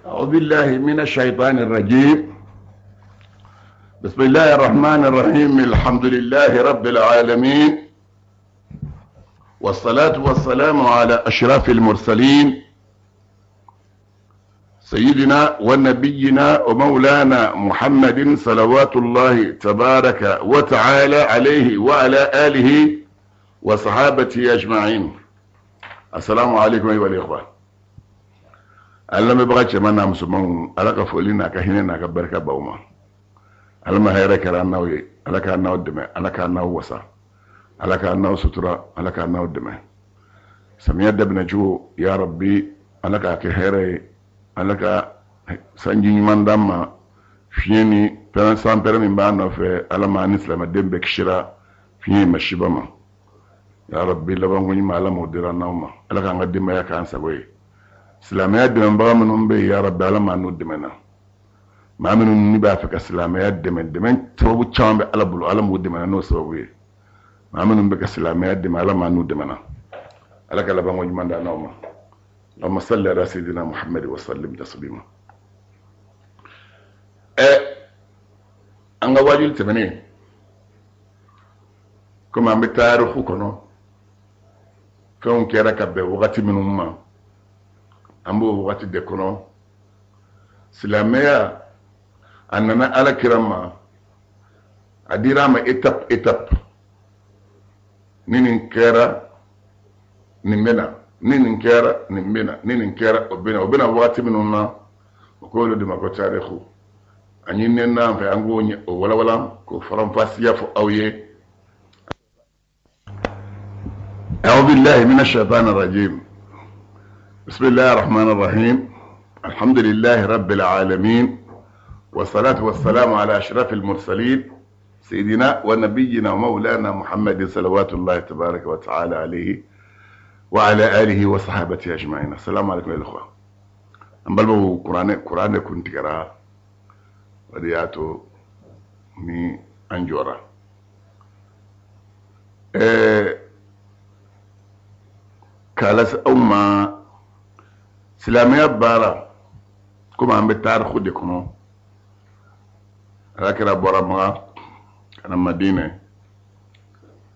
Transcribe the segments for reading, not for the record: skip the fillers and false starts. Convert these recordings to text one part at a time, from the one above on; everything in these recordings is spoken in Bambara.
أعوذ بالله من الشيطان الرجيم. بسم الله الرحمن الرحيم. الحمد لله رب العالمين، والصلاة والسلام على أشرف المرسلين، سيدنا ونبينا ومولانا محمد صلوات الله تبارك وتعالى عليه وعلى آله وصحابته أجمعين. السلام عليكم أيها الإخوة. An lamɛnbaga cɛman n'a musomanw, Ala ka foli n'a ka hinɛ n'a ka barika b'aw ma. Ala ma hɛrɛ kɛra an n'aw ye. Ala k'an n'aw dɛmɛ, Ala k'an n'aw wasa, Ala k'an n'aw sutura, Ala k'an n'aw dɛmɛ. Samiya daminɛ cogo, ya Rabbi, Ala k'a kɛ hɛrɛ ye. Ala ka sanji ɲuman d'an ma, fiɲɛ ni pɛrɛn sanpɛrɛn min b'a nɔfɛ. Ala ma ni silamɛden bɛɛ kisira fiɲɛ masiba ma. Ya Rabbi, labanko ɲuman, Ala m'o dira n'aw ma. Ala k'an ka denbaya k'an sago ye. Silamɛya dɛmɛbaga minnu bɛ yen, ya Rabbi, Ala ma n'u dɛmɛna. Maa minnu ni b'a fɛ ka silamɛya dɛmɛ, dɛmɛ sababu caman bɛ Ala bolo, Ala m'u dɛmɛna n'o sababu ye. Maa minnu bɛ ka silamɛya dɛmɛ, Ala ma n'u dɛmɛna. Ala ka labanko ɲuman d'an n'aw ma. Allahumma salli ala sayyidina Muhammad wa sallim taslima. Ɛ an ka waajuli tɛmɛnen, komi an bɛ taariku kɔnɔ, fɛnw kɛra ka bɛn wagati minnu ma, an b'o wagati de kɔnɔ. Silamɛya a nana Ala kira ma, a dira a ma étape étape. Ni nin kɛra, nin bɛ na, ni nin kɛra, nin bɛ na, ni nin kɛra, o bɛ na. O bɛ na wagati minnu na, o k'olu de ma ko taariku. A ɲininen n'an fɛ, an k'o o walawala k'o faranfasiya fɔ aw ye. أعوذ بالله من الشيطان الرجيم. بسم الله الرحمن الرحيم. الحمد لله رب العالمين، والصلاة والسلام على أشرف المرسلين، سيدنا ونبينا ومولانا محمد صلوات الله تبارك وتعالى عليه وعلى آله وصحابته أجمعين. السلام عليكم يا الإخوة. An balimaw, kuranɛ kun tigɛra, o de y'a to ni an jɔra. K'a lase aw ma silamɛya baara, komi an bɛ tariku de kɔnɔ. Ala kira bɔra Maka ka na Madinɛ,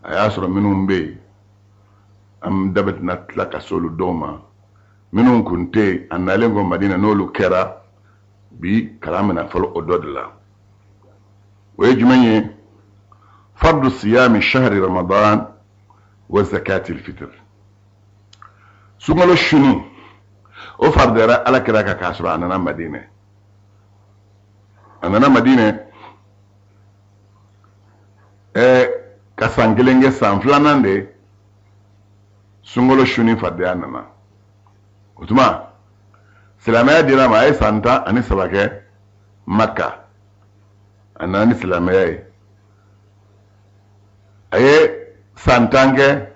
a y'a sɔrɔ minnu bɛ yen, an da bɛ tɛna tila ka se olu dɔw ma. Minnu kun tɛ yen a nalen kɔ Madinɛ, n'olu kɛra bi, kalan bɛna fɔlɔ o dɔ de la. O ye jumɛn ye? Fardu siyami shahri Ramadan wa zakati fitr. Sunkalo suni, o faridayara Ala kira kan k'a sɔrɔ a nana Madinɛ. A nana Madinɛ ka san kelen kɛ, san filanan de sunkalo suni faridaya nana. O tuma silamɛya dira a ma, a ye san 13 kɛ Maka. A nana ni silamɛya ye, a ye san 10 kɛ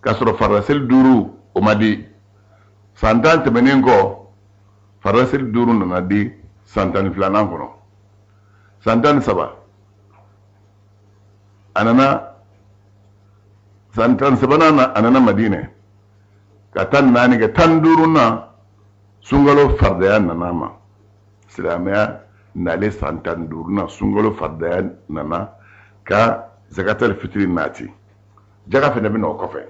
k'a sɔrɔ faridaseli duuru o ma di. San 10 tɛmɛnen kɔ, faridaseli duuru nana di san 12nan kɔnɔ. San 13 a nana, san 13nan na a nana Madinɛ ka 14 kɛ. 15 na sunkalo faridaya nana a ma. Silamɛya nalen san 15 na, sunkalo faridaya nana ka zakatal fitiri nati, jaga fana bɛ na o kɔfɛ.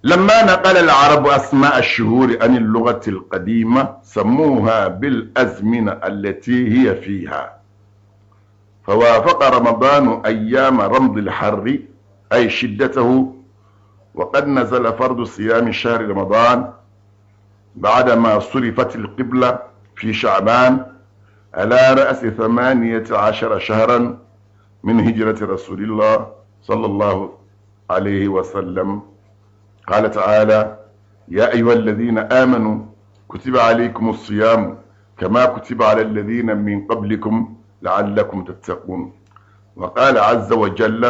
لما نقل العرب أسماء الشهور عن اللغة القديمة سموها بالأزمنة التي هي فيها، فوافق رمضان أيام رمض الحر أي شدته، وقد نزل فرض صيام شهر رمضان بعدما صرفت القبلة في شعبان على رأس 18 شهرا من هجرة رسول الله صلى الله عليه وسلم. قال تعالى: يا أيها الذين آمنوا كتب عليكم الصيام كما كتب على الذين من قبلكم لعلكم تتقون. وقال عز وجل: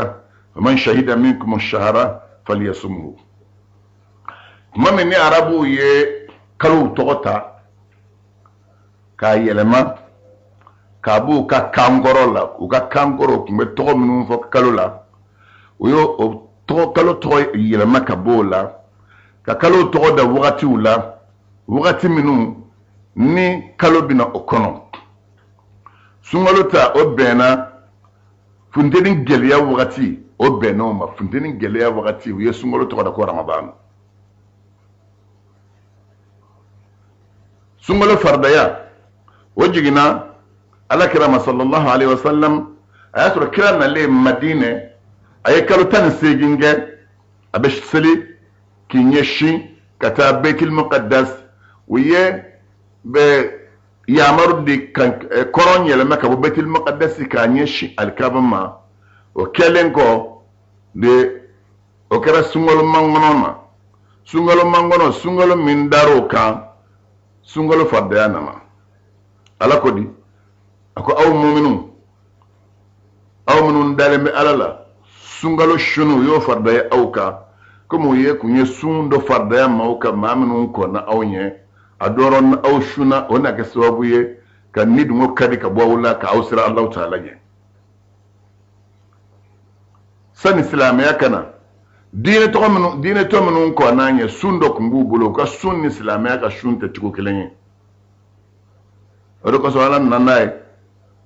فمن شهد منكم الشهر فليصمه. Tuma min ni Arabuw ye kalow tɔgɔ ta k'a yɛlɛma k'a b'u ka kankɔrɔ la, u ka kankɔrɔ tun bɛ tɔgɔ minnu fɔ kalo la, u y'o tɔgɔ kalo tɔgɔ yɛlɛma ka b'o la ka kalo tɔgɔ da wagatiw la. wagati minnu ni kalo bɛ na o kɔnɔ. Sunkalo ta, o bɛnna funteni gɛlɛya wagati, o bɛnna o ma. Funteni gɛlɛya wagati, u ye sunkalo tɔgɔ da ko Ramadan. Sunkalo faridaya, o jiginna Ala kira ma sallallahu alaihi wasallam. A y'a sɔrɔ kira nalen Madinɛ, a ye kalo 18 kɛ a bɛ seli k'i ɲɛsin ka taa Baitul Muqaddas. U ye bɛ yamaru di ka kɔrɔn yɛlɛma ka bɔ Baitul Muqaddas k'a ɲɛsin alikaba ma. O kɛlen kɔ de, o kɛra sunkalo mankɔnɔ na. Sunkalo mankɔnɔ, sunkalo min dar'o kan, sunkalo faridaya nana. Ala ko di? A ko aw muminu, aw minnu dalen bɛ Ala la, sunkalo sunu, u y'o faridaya aw kan, komi u ye kun ye sun dɔ faridaya maaw kan, maa minnu kɔnna aw ɲɛ. A dɔrɔn aw sunna, o na kɛ sababu ye ka nidungɔ kadi ka bɔ aw la, ka aw siran Alahu taala ɲɛ. Sani silamɛya ka na, diinɛ tɔgɔ minnu, diinɛ tɔ minnu kɔnna ɲɛ, sun dɔ tun b'u bolo. U ka sun ni silamɛya ka sun tɛ cogo kelen ye. O de kosɔn Ala nana n'a ye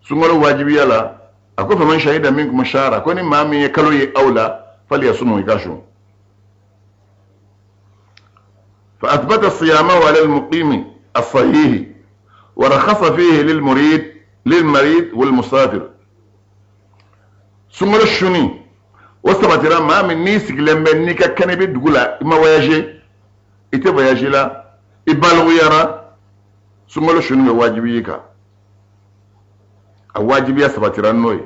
sunkalo wajibiya la. A ko faman shahida minkum shahara, ko ni maa min ye kalo ye aw la, falyasumhu, i ka sun. Fa athbata siyamahu ala almuqimi as-sahih wa rakhasa fihi lilmurid lilmarid walmusafir. Sunkalo sunni, o sabatira maa min n'i sigilen bɛ, n'i ka kɛnɛ bɛ dugu la, i ma voyager, i tɛ voyage la, i baloguyara, sunkalo sunni bɛ wajibi i kan. A wajibiya sabatira n'o ye.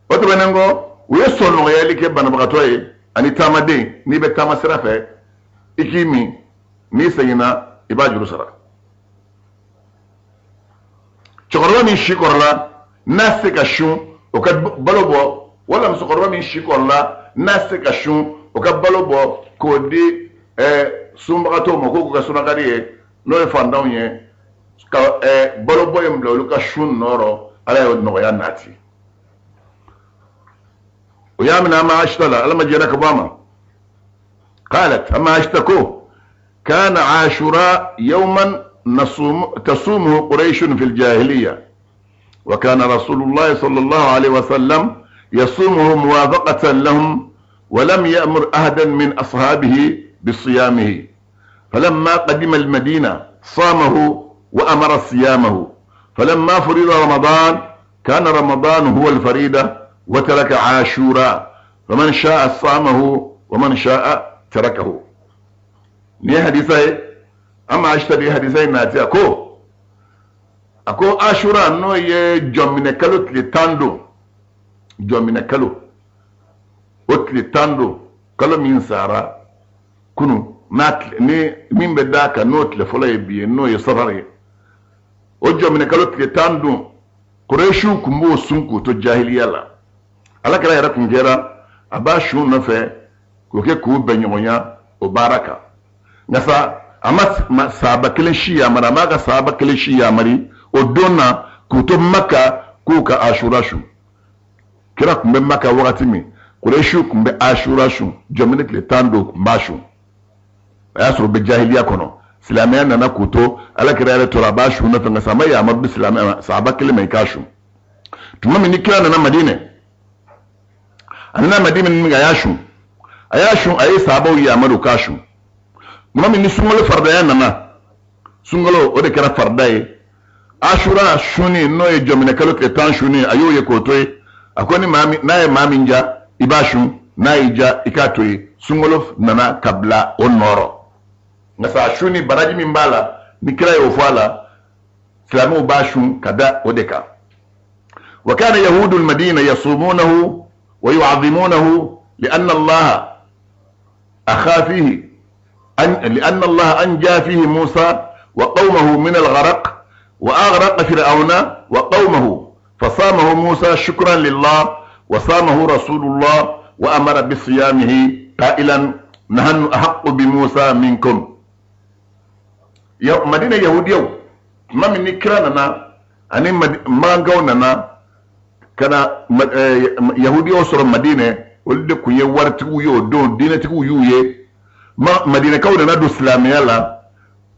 O tɛmɛnen kɔ, u ye sɔnɔgɔyali kɛ banabagatɔ ye ani taamaden. N'i bɛ taama sira fɛ, i k'i min, n'i seginna, i b'a juru sara. Cɛkɔrɔba min si kɔrɔla n'a se ka sun, o ka balo bɔ, wala musokɔrɔba min si kɔrɔla n'a se ka sun, o ka balo bɔ k'o di sunbagatɔw ma, k'o k'u ka sunakari ye, n'o ye fantanw ye, ka balo bɔ in bila olu ka sun nɔrɔ. Ala y'o nɔgɔya nati. O y'a minɛ an ma Aisha la, Ala ma jɛra ka bɔ a ma. قالت أما عائشة كو كان عاشوراء يوما نصوم تصومه قريش في الجاهلية، وكان رسول الله صلى الله عليه وسلم يصومه موافقة لهم، ولم يأمر أحدا من أصحابه بصيامه، فلما قدم المدينة صامه وأمر صيامه، فلما فرض رمضان كان رمضان هو الفريضة وترك عاشوراء، فمن شاء صامه ومن شاء تركه. Ni hadisa ye an ma Aisha de hadisa in nati. A ko, a ko Ashura, n'o ye jɔminɛ kalo tile 10 don, jɔminɛ kalo o tile 10 don, kalo min sara kunu n'a ni min bɛ d'a kan, n'o tile fɔlɔ ye bi ye, n'o ye safar ye, o jɔminɛ kalo tile 10 don, Kuresiw tun b'o sun k'o to jahiliya la. Ala kɛra yɛrɛ kun kɛra a b'a sun nɔfɛ k'o kɛ k'u bɛn ɲɔgɔnya o baara kan. Nka sa, a ma sahaba kelen si yamari, a m'a ka sahaba kelen si yamari o don na k'u to Maka k'u ka Ashura sun. Kira tun bɛ Maka wagati min, Kuresiw tun bɛ Ashura sun, jɔminɛ tile 10 don tun b'a sun. A y'a sɔrɔ u bɛ jahiliya kɔnɔ. Silamɛya nana k'u to, Ala kira yɛrɛ tora a b'a sun nɔfɛ, nka sa, a ma yamaru di silamɛ sahaba kelen ma i k'a sun. Tuma min ni kira nana Madinɛ, a nana Madinɛ min, a y'a sun, a y'a sun, a ye sahabaw yamaru k'a sun. Tuma min ni sunkalo faridaya nana, sunkalo o de kɛra farida ye, Ashura sunni, n'o ye jɔminɛ kalo tile 10 sunni, a y'o ye k'o to yen. A ko ni maa min n'a ye maa min ja, i b'a sun, n'a y'i ja, i k'a to yen. Sunkalo nana ka bila o nɔrɔ. Nka sa, sunni baraji min b'a la, ni kira y'o fɔ a la, silamɛw b'a sun ka da o de kan. وكان يهود المدينة يصومونه ويعظمونه لأن الله أنجى فيه موسى وقومه من الغرق وأغرق فرعون وقومه، فصامه موسى شكرا لله، وصامه رسول الله وأمر بصيامه قائلا نحن أحق بموسى منكم. يا مدينة يهودية ما من كرانا أني ما nana kana yahudiyaw sɔrɔ Madinɛ, olu de kun ye waritigiw ye o don, diinɛtigiw y'u ye. Ma Madinɛkaw nana don silamɛya la.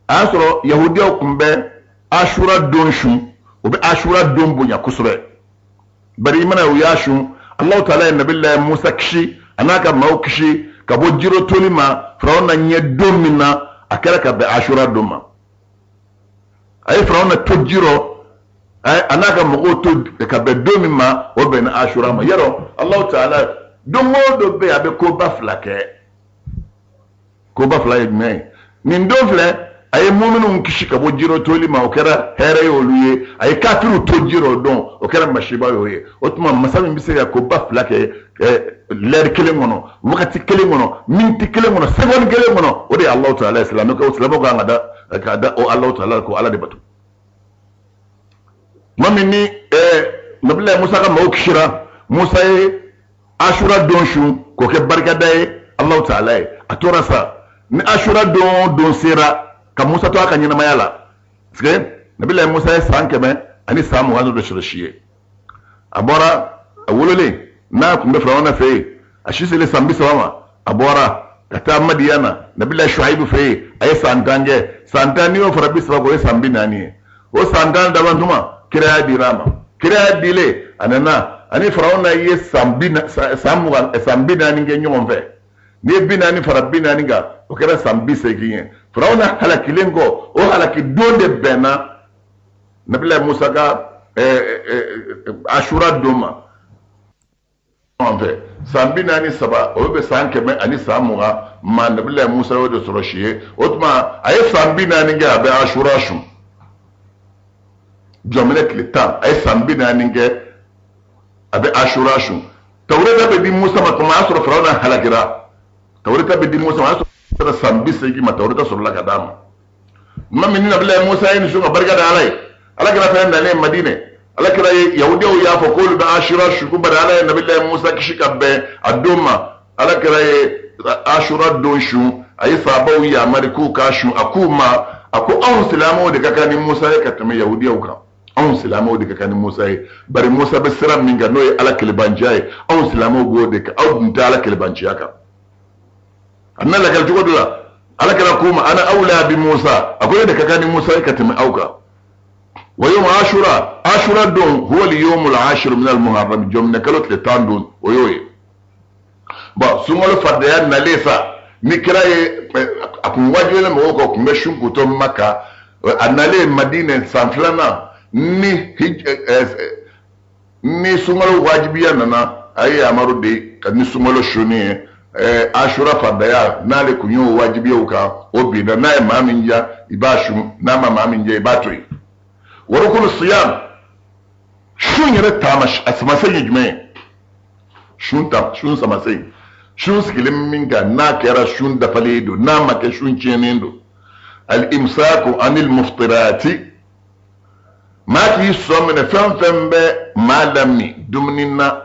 A y'a sɔrɔ yahudiyaw tun bɛ ashura don sun, u bɛ ashura don bonya kosɛbɛ. Bari i mana u y'a sun, Alahu taala ye nabilayi Musa kisi a n'a ka maaw kisi ka bɔ jiro toli ma Firawuna ɲɛ don min na, a kɛra ka bɛn ashura don ma. A ye Firawuna to ji rɔ, a n'a ka mɔgɔw to ka bɛn don min ma, o bɛnna ashura ma. Yarɔ Alahu taala don o don bɛ yen, a bɛ koba fila kɛ. Koba fila ye jumɛn ye? Nin don filɛ, a ye muminuw kisi ka bɔ jiro toli ma, o kɛra hɛrɛ ye olu ye. A ye kafiriw to jiro don, o kɛra masiba y'o ye. O tuma masa min bɛ se ka koba fila kɛ lɛri kelen kɔnɔ, wagati kelen kɔnɔ, miniti kelen kɔnɔ, seconde kelen kɔnɔ, o de ye Alahu taala ye. Silamɛw kan ka da o Alahu taala ko Ala de bato. Tuma min ni nabilayi Musa ka maaw kisira, Musa ye ashura don sun k'o kɛ barikada ye Alahu taala ye. A tora sa ni ashura don don sera ka Musa to a ka ɲɛnamaya la, parce que nabilayi Musa ye san 120 de sɔrɔ si ye. A bɔra, a wololen n'a tun bɛ Firawuna fɛ yen, a si selen san 30 ma, a bɔra ka taa Madiyana nabilayi Shuayibu fɛ yen, a ye san 10 kɛ. San 10 n'i y'o fara 30 kan, o ye san 40 ye. O san 10 daban tuma, kiraya dira a ma. Kiraya dilen, a nana ani Firawuna ye san bi na, san mugan, san 40 kɛ ɲɔgɔn fɛ. N'i ye 40 fara 40 kan, o kɛra san 80 ye. Firawuna halakilen kɔ, o halaki don de bɛnna nabilayi Musa ka ashura don ma. Ɲɔgɔn fɛ san 43, o bɛ san 120 ma, nabilayi Musa y'o de sɔrɔ si ye. O tuma a ye san 40 kɛ, a bɛ ashura sun jɔminɛ tile 10, a ye san 40 kɛ, a bɛ ashura sun. Tawureta bɛ di Musa ma tuma, a y'a sɔrɔ Firawuna halakira. Tawureta bɛ di Musa ma, a y'a sɔrɔ san 80 ma, tawureta sɔrɔla ka d'a ma. Tuma min ni nabilayi Musa ye nin sun ka barika da Ala ye, Ala kira fɛnɛ nalen Madinɛ, Ala kira ye yahudiyaw y'a fɔ k'olu bɛ ashura sun, ko bari Ala ye nabilayi Musa kisi ka bɛn a don ma. Ala kira ye ashura don sun, a ye sahabaw yamari k'u k'a sun. A k'u ma, a ko anw silamɛw de ka kan ni Musa ye ka tɛmɛ yahudiyaw kan. Anw silamɛw de ka kan ni Musa ye, bari Musa bɛ sira min kan, n'o ye Ala kelebanciya ye, anw silamɛw b'o de kan, aw dun tɛ Ala kelebanciya kan. A nana lakali cogo dɔ la, Ala kira k'u ma, ana awla bi Musa, a ko ne de ka kan ni Musa ye ka tɛmɛ aw kan. Wa yawm ashura, ashura don, huwa al-yawm al-ashir min al-muharram, jɔminɛ kalo tile 10 don, o y'o ye. Bon, sunkalo faridaya nalen sa, ni kira ye a kun wajibiyalen mɔgɔw kan, kun bɛ sun k'u to Maka. A nalen Madinɛ san filanan, ni sunkalo wajibiya nana, a ye yamaru di ka ni sunkalo sunni ye. Ashura faridaya n'ale kun y'o wajibiyaw kan, o binna. N'a ye maa min diya, i b'a sun, n'a ma maa min diya, i b'a to yen. Warukulu siyam, sun yɛrɛ taama a samasen ye jumɛn ye? Sun ta, sun samasen, sun sigilen min kan, n'a kɛra sun dafalen don, n'a ma kɛ sun tiɲɛnen don. Al-imsaku anil muftirati, maa k'i sɔn minɛ fɛn fɛn bɛ maa lamin dumuni na,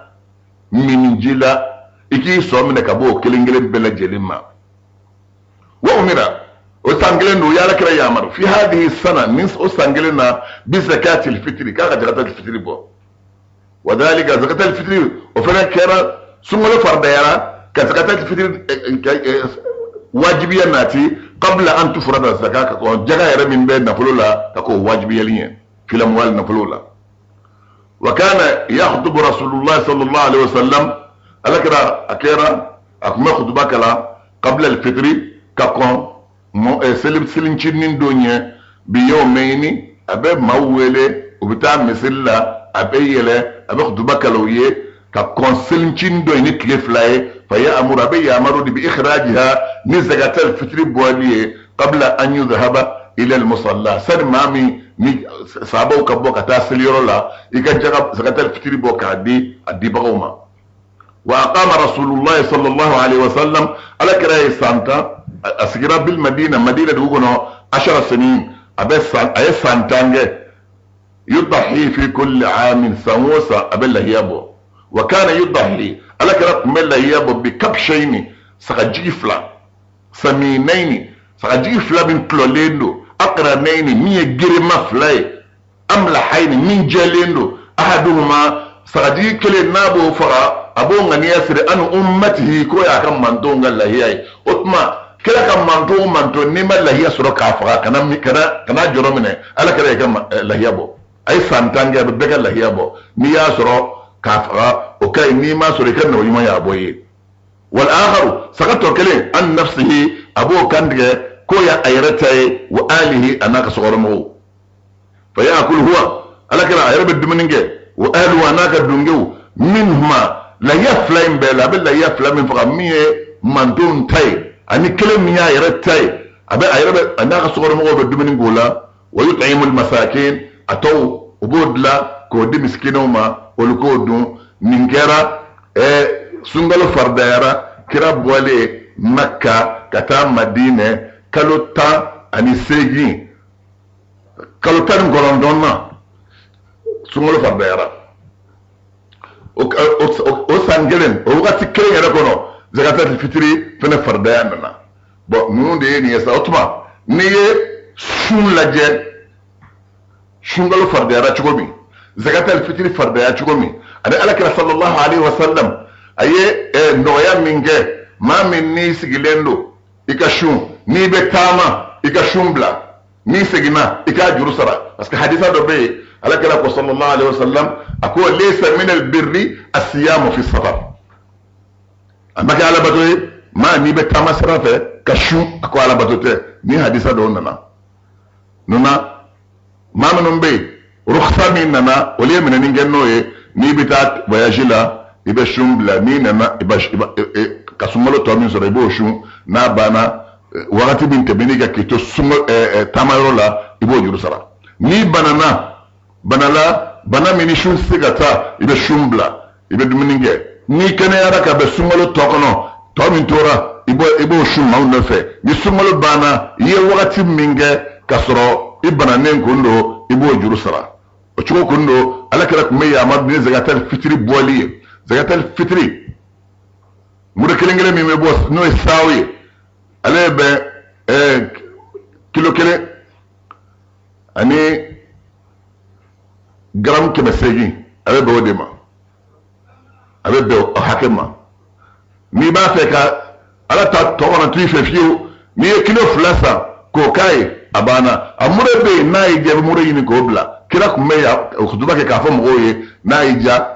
miniji la, i k'i sɔn minɛ ka bɔ o kelen kelen bɛɛ lajɛlen ma. Wa umira, o san kelen don, u ye Ala kira yamaru fi hadhihi sana, ni o san kelen na, bi zakatil fitiri, k'a ka zakatil fitiri bɔ. Wa dhalika zakatil fitiri, o fana kɛra sunkalo faridayara ka zakatil fitiri wajibiya nati qabla an tufrada zaka, ka kɔn jaga yɛrɛ min bɛ nafolo la ka k'o wajibiyali ɲɛ fil amwal nafolo la. Wa kana yakhtubu rasulullah sallallahu alaihi wasallam, Ala kira a kɛra a tun bɛ khutuba kalan qabla al-fitri, ka kɔn selincinin don ɲɛ, bi yawmayni, a bɛ maaw wele, u bɛ taa misiri la, a bɛ yɛlɛ, a bɛ khutuba kalan u ye ka kɔn selincinin don ni tile 2 ye. Fa ya'muru, a bɛ yamaru de bi ikhrajiha, ni zakatal fitri bɔli ye, qabla an yudhhaba ila al-musalla, sani maa min ni sahabaw ka bɔ ka taa seliyɔrɔ la, i ka zakatal fitri bɔ k'a di a dibagaw ma. Wa aqama rasulullah sallallahu alaihi wasallam, Ala kira ye san 10, a sigira bil Madina, Madina dugu kɔnɔ, ashara sinin, a bɛ san, a ye san 10 kɛ. Yudahi fi kulli aamin, san o san a bɛ lahiya bɔ. Wa kana yudahi, Ala kira tun bɛ lahiya bɔ bi kabshayni, sagajigi 2, saminayni, sagajigi 2 min tulɔlen don, aqranayni, min ye gerema 2 ye, amlahayni, min jɛlen don, ahaduhuma, sagajigi kelen n'a b'o faga, a b'o ŋaniya siri an ummatihi, k'o y'a ka mantonw ka lahiya ye. O tuma Kira ka manto o manto, n'i ma lahiya sɔrɔ k'a faga, kana jɔrɔ minɛ. Ala kira y'i ka lahiya bɔ. A ye san 10 kɛ, a bɛ bɛɛ ka lahiya bɔ. N'i y'a sɔrɔ k'a faga, o ka ɲi. N'i m'a sɔrɔ, i ka nɔ ɲuman y'a bɔ i ye. Wal akharu, saga tɔ kelen, an nafsihi, a b'o kantigɛ k'o y'a yɛrɛ ta ye, wa alihi, a n'a ka sokɔnɔmɔgɔw. Fa yaakulu huwa, Ala kira a yɛrɛ bɛ dumuni kɛ, wa ahluhu, a n'a ka dungew, minhuma, lahiya fila in bɛɛ la. A bɛ lahiya fila min faga, min ye mantonw ta ye ani kelen min y'a yɛrɛ ta ye, a bɛ a yɛrɛ bɛ a n'a ka sokɔnɔmɔgɔw bɛ dumuni k'o la. Wa yut'imul masakin, a tɔw o b'o dilan k'o di misikinɛw ma, olu k'o dun. Nin kɛra sunkalo faridayara kira bɔlen Makka ka taa Madinɛ kalo 18, kalo 19 na, sunkalo faridayara. O san kelen, o wagati kelen yɛrɛ kɔnɔ, zakatul fitiri fɛnɛ faridaya nana. Bɔn, ninnu de ye nin ye sa. O tuma, n'i ye sun lajɛ, sunkalo faridayara cogo min, zakatul fitiri faridaya cogo min, ani Alakira sallallahu alaihi wa sallam a ye nɔgɔya min kɛ, maa min n'i sigilen don, i ka sun, n'i bɛ taama, i ka sun bila, n'i seginna, i k'a juru sara. Parce que hadisa dɔ bɛ yen, Alakira ko sallallahu alaihi wa sallam, a ko laysa min albirri asiyamu fi safar. A ma kɛ alabato ye maa n'i bɛ taama sira fɛ ka sun, a ko alabato tɛ. Ni hadisa dɔw nana nuna, maa minnu bɛ yen, rukhsa min nana, olu ye minɛni kɛ n'o ye. N'i bɛ taa voyage la, i bɛ sun bila. N'i nana, i b'a ka sunkalo tɔ min sɔrɔ, i b'o sun. N'a banna, wagati min tɛmɛn'i kan k'i to sunko taamayɔrɔ la, i b'o juru sara. N'i banana, banala bana min ni sun tɛ se ka taa, i bɛ sun bila, i bɛ dumuni kɛ. N'i kɛnɛyara ka bɛn sunkalo tɔ kɔnɔ, tɔ min tora, i b'o sun maaw nɔfɛ. Ni sunkalo banna, i ye wagati min kɛ ka sɔrɔ i bananen kun don, i b'o juru sara. O cogo kun don, Ala kira tun bɛ yamaru ni zakatal fitiri bɔli ye. Zakatal fitiri muru kelen kelen min bɛ bɔ, n'o ye saaw ye, ale bɛ kilo 1 ani garamu 800, a bɛ bɛn o de ma, a bɛ bɛn o hakɛ ma. N'i b'a fɛ ka Ala ta tɔ kana to i fɛ fiyewu, n'i ye kilo 2 san k'o k'a ye, a banna. A mure bɛ yen, n'a y'i diya, i bɛ mure ɲini k'o bila. Kira tun bɛ yan kutuba kɛ k'a fɔ mɔgɔw ye, n'a y'i diya,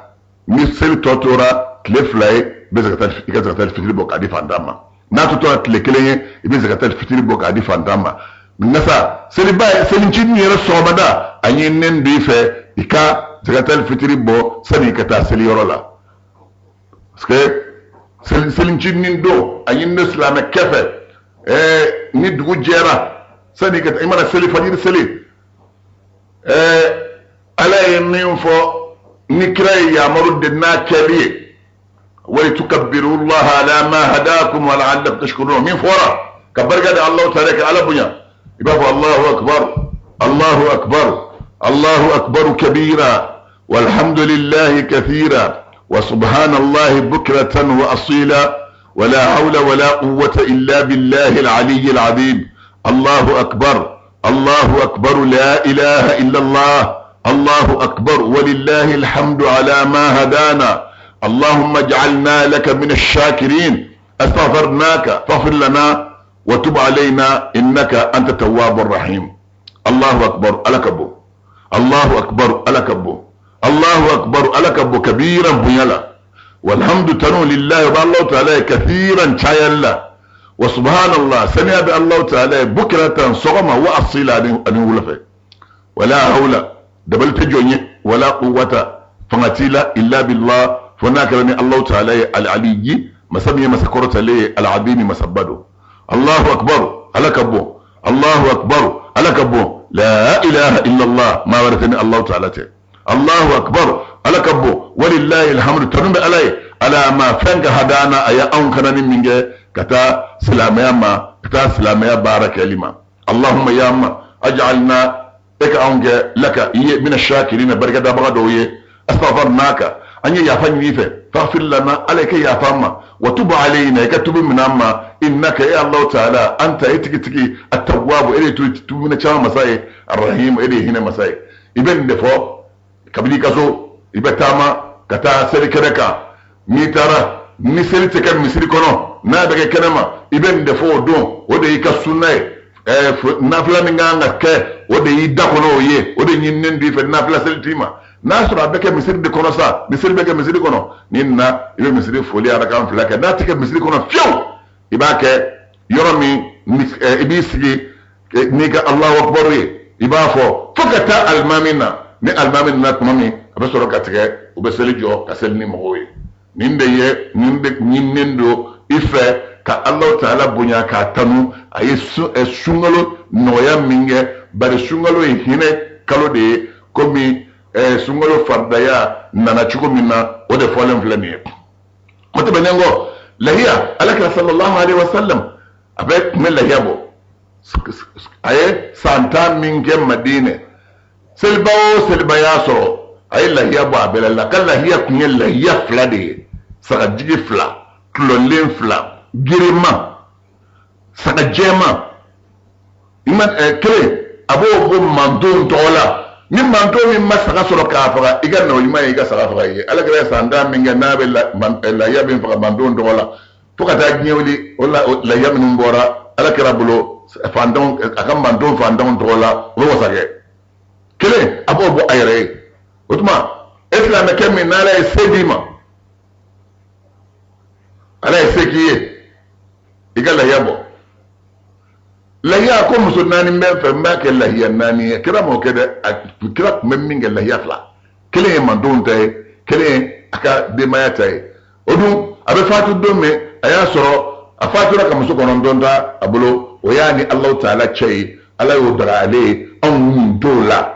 ni seli tɔ tora tile 2 ye, i bɛ i ka zakatal fitiri bɔ k'a di fantan ma. N'a tɔ tora tile 1 ye, i bɛ zakatal fitiri bɔ k'a di fantan ma. Nka sa, seliba ye selincinin yɛrɛ sɔgɔmada, a ɲininen don i fɛ i ka zakatal fitiri bɔ sani i ka taa seliyɔrɔ la, parce que selincinin don, a ɲininen silamɛkɛ fɛ, ni dugu jɛra, sani i ka taa, i mana seli fajiri seli, Ala ye min fɔ ni kira ye yamaru de n'a kɛli ye, walitukabbiru llaha ala ma hadakum wa la'allakum tashkurun, min fɔra ka barika da Allahu taala, ka Ala bonya, i b'a fɔ Allahu akbar, Allahu akbar, Allahu akbar kabira, walhamdulillahi kathira, wa subhanallahi bukratan wa asila, ولا حول ولا قوة إلا بالله العلي العظيم، الله أكبر، الله أكبر، لا إله إلا الله، الله أكبر، ولله الحمد على ما هدانا، اللهم اجعلنا لك من الشاكرين، استغفرناك فاغفر لنا وتب علينا إنك أنت التواب الرحيم. الله أكبر ألكبو، الله أكبر ألكبو، الله أكبر ألكبو كبيرا بنيلا، والحمد تنو لله الله تعالى كثيرا شايلا، وسبحان الله سمع بالله تعالى بكرة صغمة وأصيلا أن ولفه، ولا حول دبل تجوني ولا قوة فنتيلا إلا بالله. فهناك الله تعالى العلي مسمي مسكرة لي العظيم مسبده. الله أكبر على كبو، الله أكبر على كبو، لا إله إلا الله ما ورثني الله تعالى. الله أكبر على كبو، ولله الحمد تنم علي على ما فنك هدانا أيا أنكنا من كتا سلاميا ما كتا سلاميا بارك لما. اللهم يا ما أجعلنا إك أنك لك من الشاكرين بركة بغدوية. أستغفرناك أن يافن يفه فاغفر لنا عليك يا فما وتب علينا كتب من أما إنك يا الله تعالى أنت إتكتكي التواب إلي تتوب من شام مساي الرحيم إلي هنا مساي. إبن دفو kabili kaso i bɛ taama ka taa seli kɛnɛ kan, n'i taara ni seli tɛ kɛ misiri kɔnɔ, N'a bɛ kɛ kɛnɛma, i bɛ nin de fɔ o don, o de y'i ka sunna ye. Nafila min kan ka kɛ, o de y'i da kɔnɔ o ye, o de ɲininen don i fɛ, nafila seli t'i ma. N'a sɔrɔ a bɛ kɛ misiri de kɔnɔ sa, misiri bɛ kɛ misiri kɔnɔ, n'i nana i bɛ misiri foli arakan 2 kɛ. N'a tɛ kɛ misiri kɔnɔ fiyewu, i b'a kɛ yɔrɔ min i b'i sigi n'i ka Alahu akibaru ye, i b'a fɔ fo ka taa alimami na. Ni alimami nana tuma min, a bɛ sɔrɔ ka tigɛ, u bɛ seli jɔ ka seli ni mɔgɔw ye. Nin de ye nin de ɲininen don i fɛ ka Alahu taala bonya k'a tanu. A ye sunkalo nɔgɔya min kɛ, bari sunkalo ye hinɛ kalo de ye, komi sunkalo faridaya nana cogo min na, o de fɔlen filɛ nin ye. O tɛmɛnen kɔ, lahiya, alakira sallallahu alaihi wasallam a bɛ tun bɛ lahiya bɔ. A ye san 10 min kɛ Madinɛ, seliba o seliba y'a sɔrɔ a ye lahiya bɔ a bɛɛ la. A ka lahiya tun ye lahiya 2 de ye, sagajigi 2, tulɔlen 2, girinman, saga jɛman. I ma kelen a b'o bɔ mantonw tɔgɔ la. Ni manton min ma saga sɔrɔ k'a faga, i ka nabiɲuman ye i ka saga faga i ye. Ala kɛra san 10 min kɛ n'a bɛ lahiya min faga mantonw tɔgɔ la, fo ka taa diɲɛ wuli, o lahiya minnu bɔra ala kɛra bolo fantanw, a ka manton fantanw tɔgɔ la, o bɛ wasa kɛ. Kelen a b'o bɔ a yɛrɛ ye. O tuma e silamɛkɛ min n'ala ye se d'i ma, ala ye se k'i ye, i ka lahiya bɔ. Lahiya ko muso 4 bɛ n fɛ, n b'a kɛ lahiya 4 ye. Kira m'o kɛ dɛ, kira tun bɛ min kɛ lahiya 2, kelen ye mantonw ta ye, kelen ye a ka denbaya ta ye. O dun a bɛ fatu don min, a y'a sɔrɔ a fatura ka muso 9 ta a bolo, o y'a ni Alahu taala cɛ ye. Ala y'o daga ale ye, anw ɲin t'o la.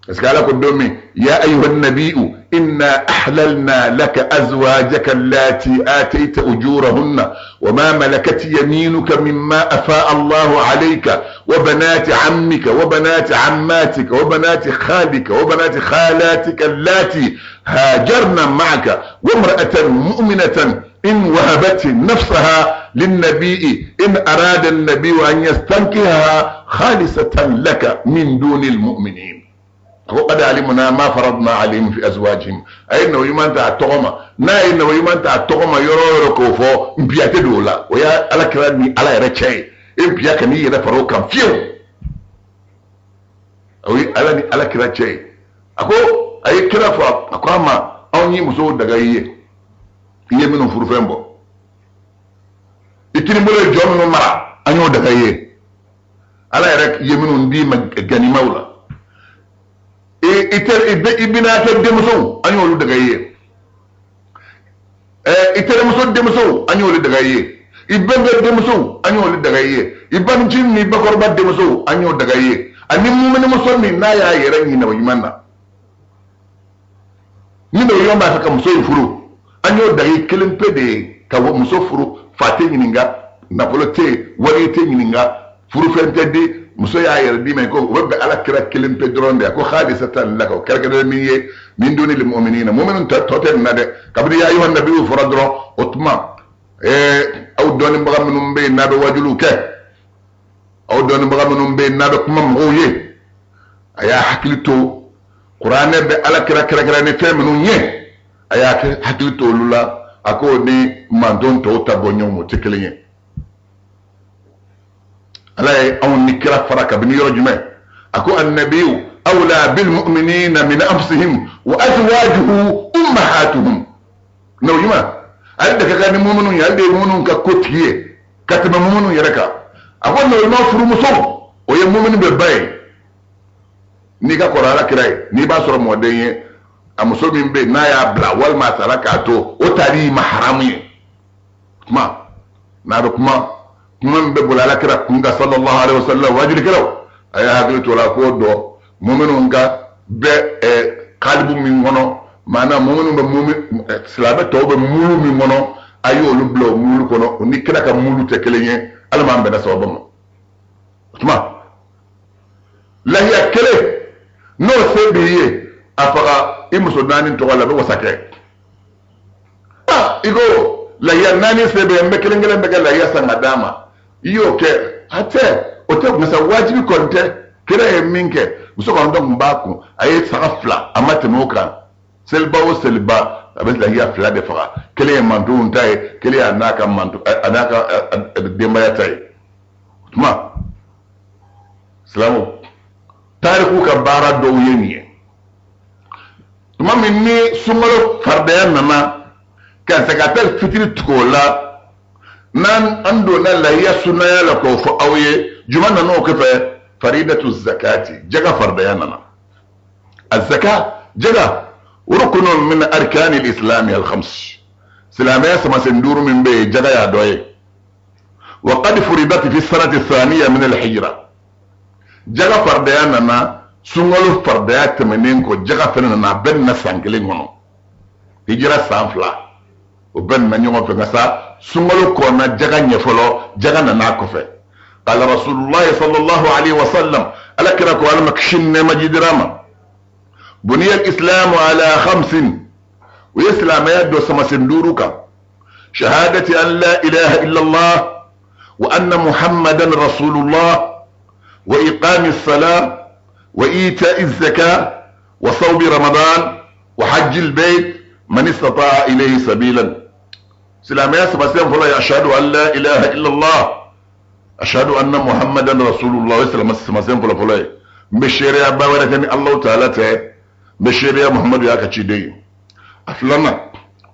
Parce que ala ko don min, ya ayuha nabiyu inna ahlalna laka azwajaka allati atayta ujurahunna wa ma malakat yaminuka mimma afa Allahu alayka wa banati ammika wa banati ammatika wa banati khalika wa banati khalatika allati hajarna ma'aka wa imra'atan mu'minatan in wahabat nafsaha linnabi'i in arada an-nabiyyu an yastankihaha khalisatan laka min dunil mu'minin. A ko qad alimna ma faradna alayhim fi azwajihim. A ye nabiɲuman ta a tɔgɔ ma, n'a ye nabiɲuman ta a tɔgɔ ma yɔrɔ o yɔrɔ k'o fɔ, npiya tɛ don o la. O y'a ala kira ni ala yɛrɛ cɛ ye, e npiya kan'i yɛrɛ fara o kan fiyewu. O ye ala ni ala kira cɛ ye. A ko a ye kira fɔ, a ko a ma, anw ye musow daga i ye, i ye minnu furufɛn bɔ, i kinibolo ye jɔn minnu mara, an y'o daga i ye. Ala yɛrɛ ye minnu d'i ma ganimaw la, i binakɛ denmusow, an y'olu daga i ye. I terimuso denmusow, an y'olu daga i ye. I bɛnkɛ denmusow, an y'olu daga i ye. I banicinin ni bakɔrɔba denmusow, an y'o daga i ye. Ani muminimuso min n'a y'a yɛrɛ ɲinɛ o ɲuman na, ni nabiɲuman b'a fɛ ka muso in furu, an y'o daga i kelen pe de ye ka muso furu. Fa tɛ ɲininka, nafolo tɛ yen, wari tɛ ɲininka, furufɛn tɛ di, muso y'a yɛrɛ d'i ma ko o bɛ bɛn ala kira kelen pe dɔrɔn de. A ko khalisatan laka, o kɛrɛnkɛrɛnnen min ye min duni lil mu'minina, mu'minun tɔ tɛ nin na dɛ. Kabini ya ayuha nabiyu fɔra dɔrɔn, o tuma aw dɔnnibaga minnu bɛ yen n'a bɛ wajuliw kɛ, aw dɔnnibaga minnu bɛ yen n'a bɛ kuma mɔgɔw ye, a y'a hakili to kuranɛ bɛ ala kira kɛrɛnkɛrɛn ni fɛn minnu ye, a y'a hakili to olu la. A ko ni manton tɔw ta bɔ ɲɔgɔn ma, o tɛ kelen ye. Ala ye anw ni kira fara kabini yɔrɔ jumɛn? A ko annabiyu awla bil mu'minina min anfusihim wa azwajuhu ummahatuhum. Nabiɲuman ale de ka kan ni muminu ye, ale de ye muminu ka kotigi ye ka tɛmɛ muminu yɛrɛ kan. A ko nabiɲuman furumuso, o ye muminu bɛɛ ba ye. N'i ka kɔrɔ ala kira ye, n'i b'a sɔrɔ mɔden ye, a muso min bɛ yen n'a y'a bila walima a taara k'a to, o tali ma haramu ye. Kuma n'a bɛ kuma, kuma min bɛ boli ala kira kun kan sallallahu alaihi wasallam, wajulikɛlaw a y'a hakili to o la k'o dɔn muminu ka bɛ kalibu min kɔnɔ, maana muminu bɛ mumin, silamɛ tɔw bɛ mulu min kɔnɔ, a y'olu bila o mulu kɔnɔ, o ni kira ka mulu tɛ kelen ye. Ala m'an bɛnna sababa ma. O tuma lahiya kelen n'o se b'i ye, a faga i muso 4 tɔgɔ la, a bɛ wasa kɛ. I ko lahiya 4 se bɛ n bɛ kelen kelen bɛ kɛ lahiya san ka d'a ma, i y'o kɛ, a tɛ o tɛ masa wajibi kɔni tɛ. Kira ye min kɛ, muso 9 tun b'a kun, a ye saga 2, a ma tɛmɛ o kan. Seliba o seliba, a bɛ lahiya fila de faga. Kelen ye mantonw ta ye, kelen ye a n'a ka manto, a n'a ka denbaya ta ye. O tuma, silamɛw, tariku ka baara dɔw ye nin ye. Tuma min ni sunkalo faridaya nana ka zakatal fitiri tugu o la, n'an an donna lahiya sunnaya la k'o fɔ aw ye, juma nana o kɔfɛ, faridatu zakati, jaga faridaya nana. A zaka, jaga, rukunun min arkani al-islami al-khams. Silamɛya samasen duuru min bɛ yen, jaga y'a dɔ ye. Wa qad furidat fi sanati thaniya min al-hijra. Jaga faridaya nana sunkalo faridaya tɛmɛnen kɔ, jaga fɛnɛ nana, a bɛɛ nana san kelen kɔnɔ, hijira san fila, o bɛɛ nana ɲɔgɔn fɛ. Nka sa sunkalo kɔnna jaga ɲɛ fɔlɔ, jaga nana a kɔfɛ. Qala rasulullahi sallallahu alaihi wa sallam, ala kira ko, ala ma kisi ni nɛɛma jidira ma, buniya al-islamu ala khamsin, o ye silamɛya dɔ samasen duuru kan, shahadati an la ilaha illallah wa anna muhammadan rasulullah wa iqami as-salah wa ita'i az-zakah wa sawmi ramadan wa hajji al-bayt man istata'a ilayhi sabilan. Silamɛya samasen fɔlɔ ye ashhadu an la ilaha illallah, ashhadu anna muhammadan rasulullah. O ye silamɛ samasen fɔlɔ fɔlɔ ye. N bɛ seereya ba wɛrɛ kɛ ni Alahu taala tɛ, n bɛ seereya Muhammadu y'a ka ciden ye. A filanan,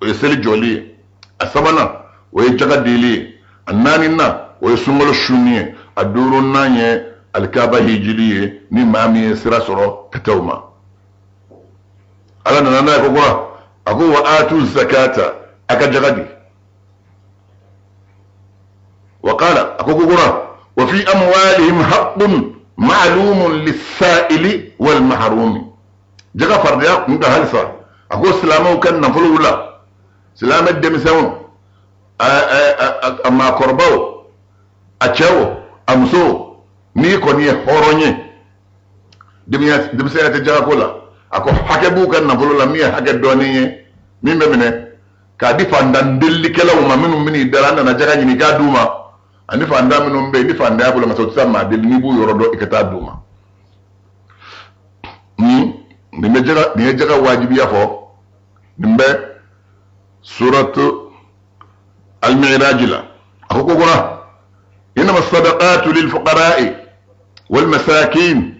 o ye seli jɔli ye. A sabanan, o ye jaga dili ye. A naaninan, o ye sunkalo sunni ye. A duurunan ye alikaba hijili ye, ni maa min ye sira sɔrɔ ka taa o ma. Ala nana n'a ye ko kura, a ko wa atu zakata, a ka jaga di. Wa qala, a ko ko kura, wa fi amwalihim haqqun ma'lumun lis-sa'ili wal mahrumi. Jaga fardaya kun ka halisa, a ko silamɛw ka nafolow la, silamɛ denmisɛnw, a maakɔrɔbaw, a cɛw, a musow, n'i kɔni ye hɔrɔn ye, denmisɛnya tɛ jagako la, a ko hakɛ b'u ka nafolo la min ye hakɛ dɔɔnin ye, min bɛ minɛ k'a di fantan delilikɛlaw ma, minnu bɛn'i dala, an nana jaga ɲini k'a d'u ma, ani fantan minnu bɛ yen ni fantanya bolo, nka o tɛ se maa deli, n'i b'u yɔrɔ dɔn i ka taa d'u ma. Nin bɛ jaga, nin ye jaga wajibiya fɔ. Nin bɛ suratu al-Mi'raj la. A ko ko kura, innama sadaqatu lil fuqara'i wal masakin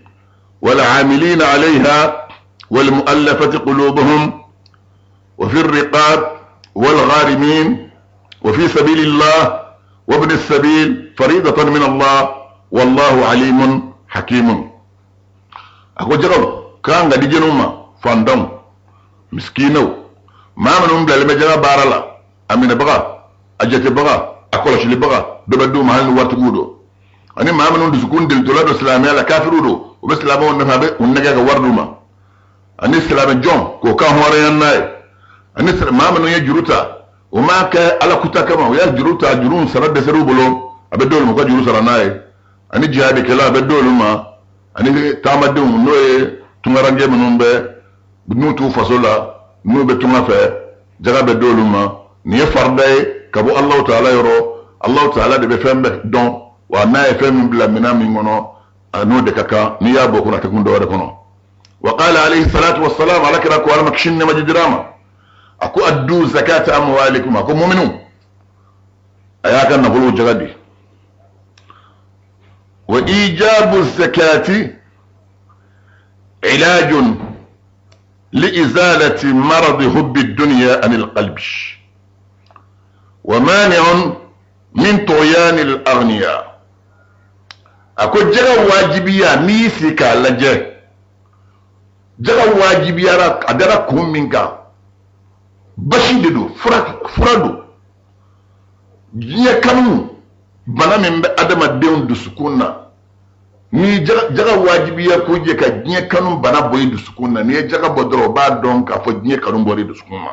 wal amilina alayha wal mu'allafati qulubuhum wa fi riqab wal gharimin wa fi sabilillah wa ibn as-sabil faridatan min Allah wallahu alimun hakimun. A ko jagaw kan ka di jɛnɛw ma, fantanw, misikinaw, maa minnu bilalen bɛ jaga baara la, a minɛbaga, a jatebaga, a kɔlɔsilibaga, dɔ bɛ d'u ma hali ni waritigiw don, ani maa minnu dusukun delitɔla don silamɛya la, kafiriw don, u bɛ silamɛw nafa, a bɛ u nɛgɛ ka wari d'u ma, ani silamɛ jɔn k'o kan hɔrɔnya n'a ye, ani maa minnu ye juru ta, o m'a kɛ ala kuta kama, u y'a juru ta, juru sara dɛsɛr'u bolo, a bɛ d'olu ma u ka juru sara n'a ye, ani jihadikɛla, a bɛ d'olu ma, ani taamadenw, n'o ye tunkaranke minnu bɛ n'u t'u faso la, n'u bɛ tunga fɛ, jaga bɛ d'olu ma. Nin ye farida ye ka bɔ Alahu taala yɔrɔ. Alahu taala de bɛ fɛn bɛɛ dɔn, wa n'a ye fɛn min bila minɛn min kɔnɔ, a n'o de ka kan, n'i y'a bɔ kɔnɔ, a tɛ kun dɔwɛrɛ kɔnɔ. Wa qala alayhi salatu wa salam, ala kira ko, ala ma kisi ni nɛɛma jidira ma, a ko addu zakata amwalikum, a ko muminu, a y'a ka nafolow jaga di. Wa ijabu zakati ilajun li izalati maradi hubbi dunya anil qalbi wa mani'un min tughyan al aghniya. A ko jaga wajibiya, n'i y'i sigi k'a lajɛ, jaga wajibiyara a dara kun min kan, basi de don, fura don. Diɲɛ kanu bana min bɛ adamadenw dusukun na, ni jaga wajibiya ko je ka diɲɛ kanu bana bɔ i dusukun na, n'i ye jaga bɔ dɔrɔn, o b'a dɔn k'a fɔ diɲɛ kanu bɔra i dusukun ma.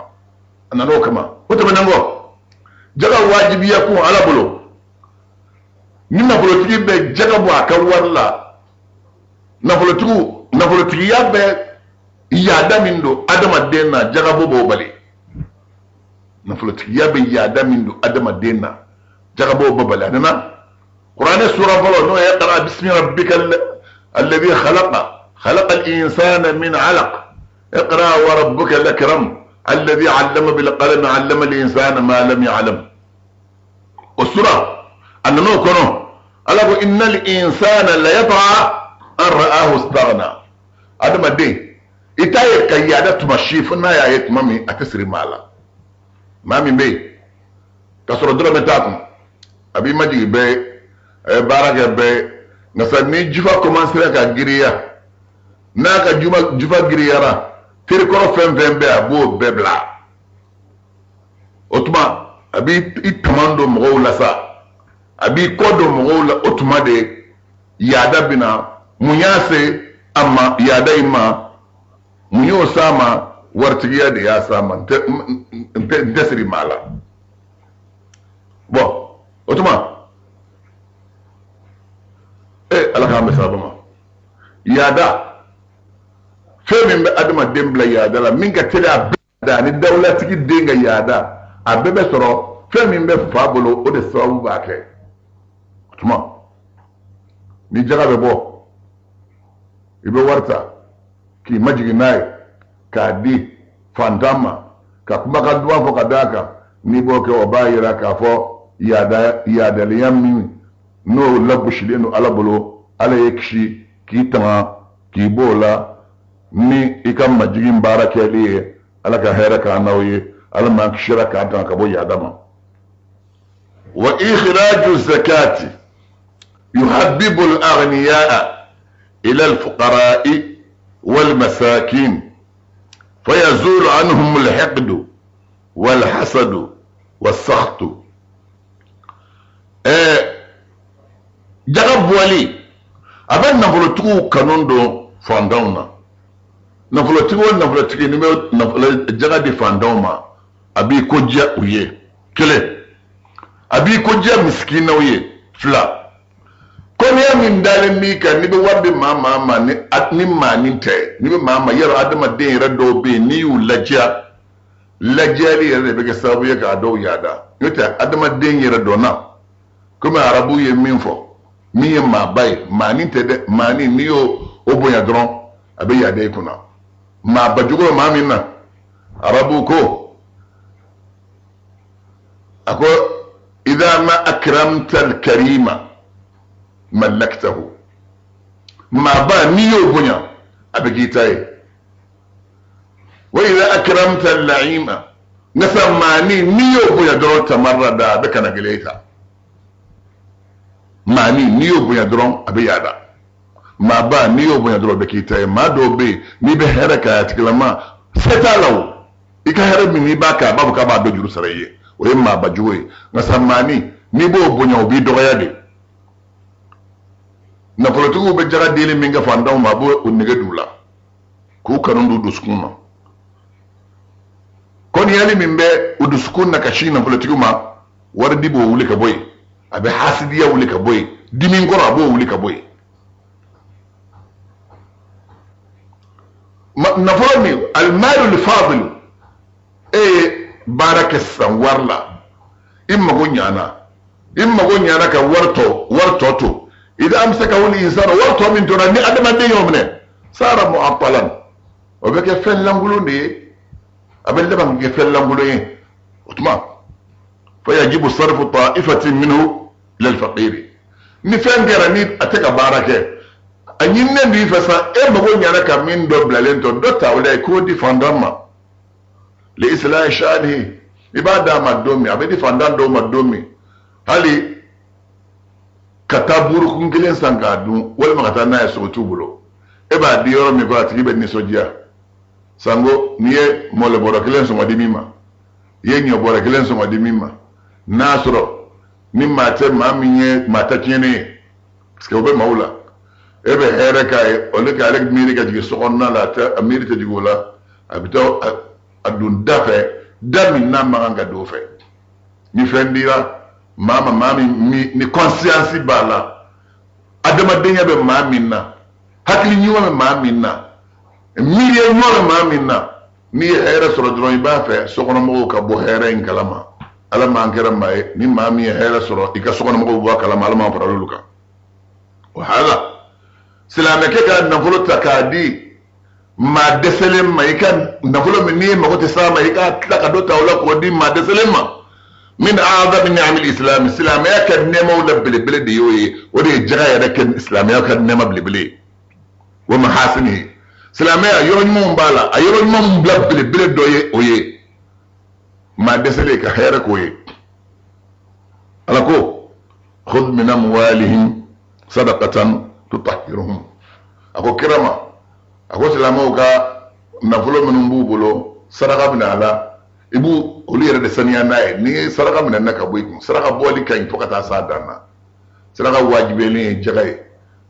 A nana o kama. O tɛmɛnen kɔ, jaga wajibiya kun ala bolo, ni nafolotigi bɛ jaga bɔ a ka wari la, nafolotigiya bɛ yaada min don adamaden na, jagabɔ b'o bali. Nafolotigiya bɛ yaada min don adamaden na, jagabɔ b'o bali. A nana kuranɛ sura fɔlɔ, n'o ye iqra bismi rabbika alladhi khalaqa, khalaqa al-insana min alaq, Iqra wa rabbuka al-akram alladhi 'allama bil qalam 'allama al-insana ma lam ya'lam. O sura a nana o kɔnɔ, Ala ko innal insana la yatgha an ra'ahu istaghna. Adamaden, i t'a ye ka yaada tuma si fo n'a y'a ye tuma min a tɛ siri maa la. Maa min bɛ yen ka sɔrɔ dɔrɔmɛ t'a kun, a b'i majigin bɛɛ ye, a ye baara kɛ bɛɛ ye, nka sa ni jufa commencera ka giriya, n'a ka jufa giriyara, terikɔrɔ fɛn fɛn bɛ, a b'o bɛɛ bila. O tuma a b'i taman don mɔgɔw la sa, a b'i kɔ don mɔgɔw la. O tuma de yaada bɛ na. Mun y'a se a ma yaada in ma? Mun y'o s'a ma? Waritigiya de y'a s'a ma. N tɛ siri maa la. Bon, o tuma Ala k'an bɛn sababa ma. Yaada, fɛn min bɛ adamaden bila yaada la, min ka teli a bɛɛ ani dawulatigi den ka yaada, a bɛɛ bɛ sɔrɔ fɛn min bɛ fa bolo, o de sababu b'a kɛ. O tuma ni jaga bɛ bɔ, i bɛ wari ta k'i majigin n'a ye k'a di fantan ma, ka kumakan duman fɔ ka d'a kan. N'i b'o kɛ, o b'a yira k'a fɔ yaada, yaadaliya min n'o lagosilen don Ala bolo, Ala ye kisi k'i tanga k'i b'o la ni i ka majigin baara kɛli ye. Ala ka hɛrɛ k'an n'aw ye. Ala m'an kisira k'an tanga ka bɔ yaada ma. Wa ikhraju zakati yuhabbibu al-aghniya'a ila al-fuqara'i wal masakin, fayazulu anhum al-hiqdu wal hasadu was-sakhtu. Jaga bɔli, a bɛ nafolotigiw kanu don fantanw na. Nafolotigi o nafolotigi, n'i bɛ nafolo jaga di fantanw ma, a b'i ko diya u ye, kelen. A b'i ko diya misikinaw ye, fila. Kɔniya min dalen b'i kan, n'i bɛ wari di maa maa ma, ni maanin tɛ, n'i bɛ maa ma yɔrɔ, adamaden yɛrɛ dɔw bɛ yen, n'i y'u ladiya, ladiyali yɛrɛ de bɛ kɛ sababu ye k'a dɔw yaada. N'o tɛ, adamaden yɛrɛ dɔnna, komi arabu ye min fɔ, min ye maaba ye, maanin tɛ dɛ, maanin, n'i y'o o bonya dɔrɔn, a bɛ yaada i kunna. Maaba jugu bɛ maa min na, arabu ko, a ko idha ma akramta al-karima mallaktahu. Maaba, n'i y'o bonya, a bɛ k'i ta ye. Wa idha akramta al-la'ima, nka sa maani, n'i y'o bonya dɔrɔn, tamarrada, a bɛ kana gɛlɛya i ta. Maani, n'i y'o bonya dɔrɔn, a bɛ yaada. Maaba, n'i y'o bonya dɔrɔn, a bɛ k'i ta ye. Maa dɔw bɛ yen, n'i bɛ hɛrɛ kɛ a tigilama, se t'a la o, i ka hɛrɛ min n'i b'a kɛ, a b'a fɔ k'a b'a dɔ juru sara i ye. O ye maaba jugu ye. Nka sa maani, n'i b'o bonya, o b'i dɔgɔya de. Nafolotigiw bɛ jaga deli min kɛ fantanw ma, a b'o nege d'u la k'u kanu d'u dusukun na. Kɔniyali min bɛ u dusukun na ka sin nafolotigiw ma, wari di b'o wuli ka bɔ yen. A bɛ hasidiya wuli ka bɔ yen, dimi kɔrɔ, a b'o wuli ka bɔ yen. Nafolo min, almalu lfadilu, e ye baara kɛ sisan wari la, i mago ɲana, i mago ɲana ka wari tɔ to. Idha amsakahu l-insanu, wari tɔ min tora, ni adamaden y'o minɛ, sara mu'attalan, o bɛ kɛ fɛn lankolon de ye, a bɛ laban kɛ fɛn lankolon ye. O tuma fa yajibu sarfu ta'ifatin minhu ila al-faqiri. Ni fɛn kɛra ni a tɛ ka baara kɛ, a ɲininen b'i fɛ sa, e mago ɲana ka min dɔ bilalen to, dɔ ta o la i k'o di fantan ma, li islahi sha'nihi. I b'a d'a ma don min, a bɛ di fantan dɔw ma don min, hali ka taa burukun kelen san k'a dun, walima ka taa n'a ye sogo t'u bolo, e b'a di yɔrɔ min ko a tigi bɛ nisɔndiya. Sango n'i ye mɔlɛbɔrɔ kelen sɔngɔ di min ma, i ye ɲɔbɔrɔ kelen sɔngɔ di min ma, n'a sɔrɔ ni maa tɛ maa min ye maa ta tiɲɛnen ye, parce que o bɛ maaw la, e bɛ hɛrɛ k'a ye, o le k'ale miiri ka jigin sokɔnɔna la, a tɛ a miiri tɛ jigin o la, a bɛ taa a don da fɛ, da min n'a man kan ka don o fɛ. Ni fɛn dira maa ma, maa min ni conscience b'a la, adamadenya bɛ maa min na, hakili ɲuman bɛ maa min na, miiriya ɲuman bɛ maa min na, n'i ye hɛrɛ sɔrɔ dɔrɔn, i b'a fɛ sokɔnɔmɔgɔw ka bɔ hɛrɛ in kalama. Ala m'an kɛra maa ye ni maa min ye hɛrɛ sɔrɔ, i ka sokɔnɔmɔgɔw bɔ a kalama. Ala m'an fara olu kan. O hala silamɛkɛ ka nafolo ta k'a di Maa dɛsɛlen ma, i ka nafolo min n'i ye mago tɛ s'a ma, i ka tila ka dɔ ta o la k'o di maa dɛsɛlen ma. Min a'zami ni'amil islam, silamɛya ka nɛɛmaw la belebele de y'o ye. O de ye jaga yɛrɛ kɛ silamɛya ka nɛɛma belebele ye. Wa mahasinihi, silamɛya yɔrɔ ɲumanw b'a la, a yɔrɔ ɲumanw bila belebele dɔ ye o ye maa dɛsɛlen ka hɛrɛ k'o ye. Ala ko khudh min amwalihim sadaqatan tutahhiruhum. A ko kira ma, a ko silamɛw ka nafolo minnu b'u bolo, saraka minɛ a la, i b'u olu yɛrɛ de saniya n'a ye. N'i ye saraka minɛ na ka bɔ i kun, saraka bɔli ka ɲi fo ka taa s'a dan na. Saraka wajibiyalen ye jaga ye,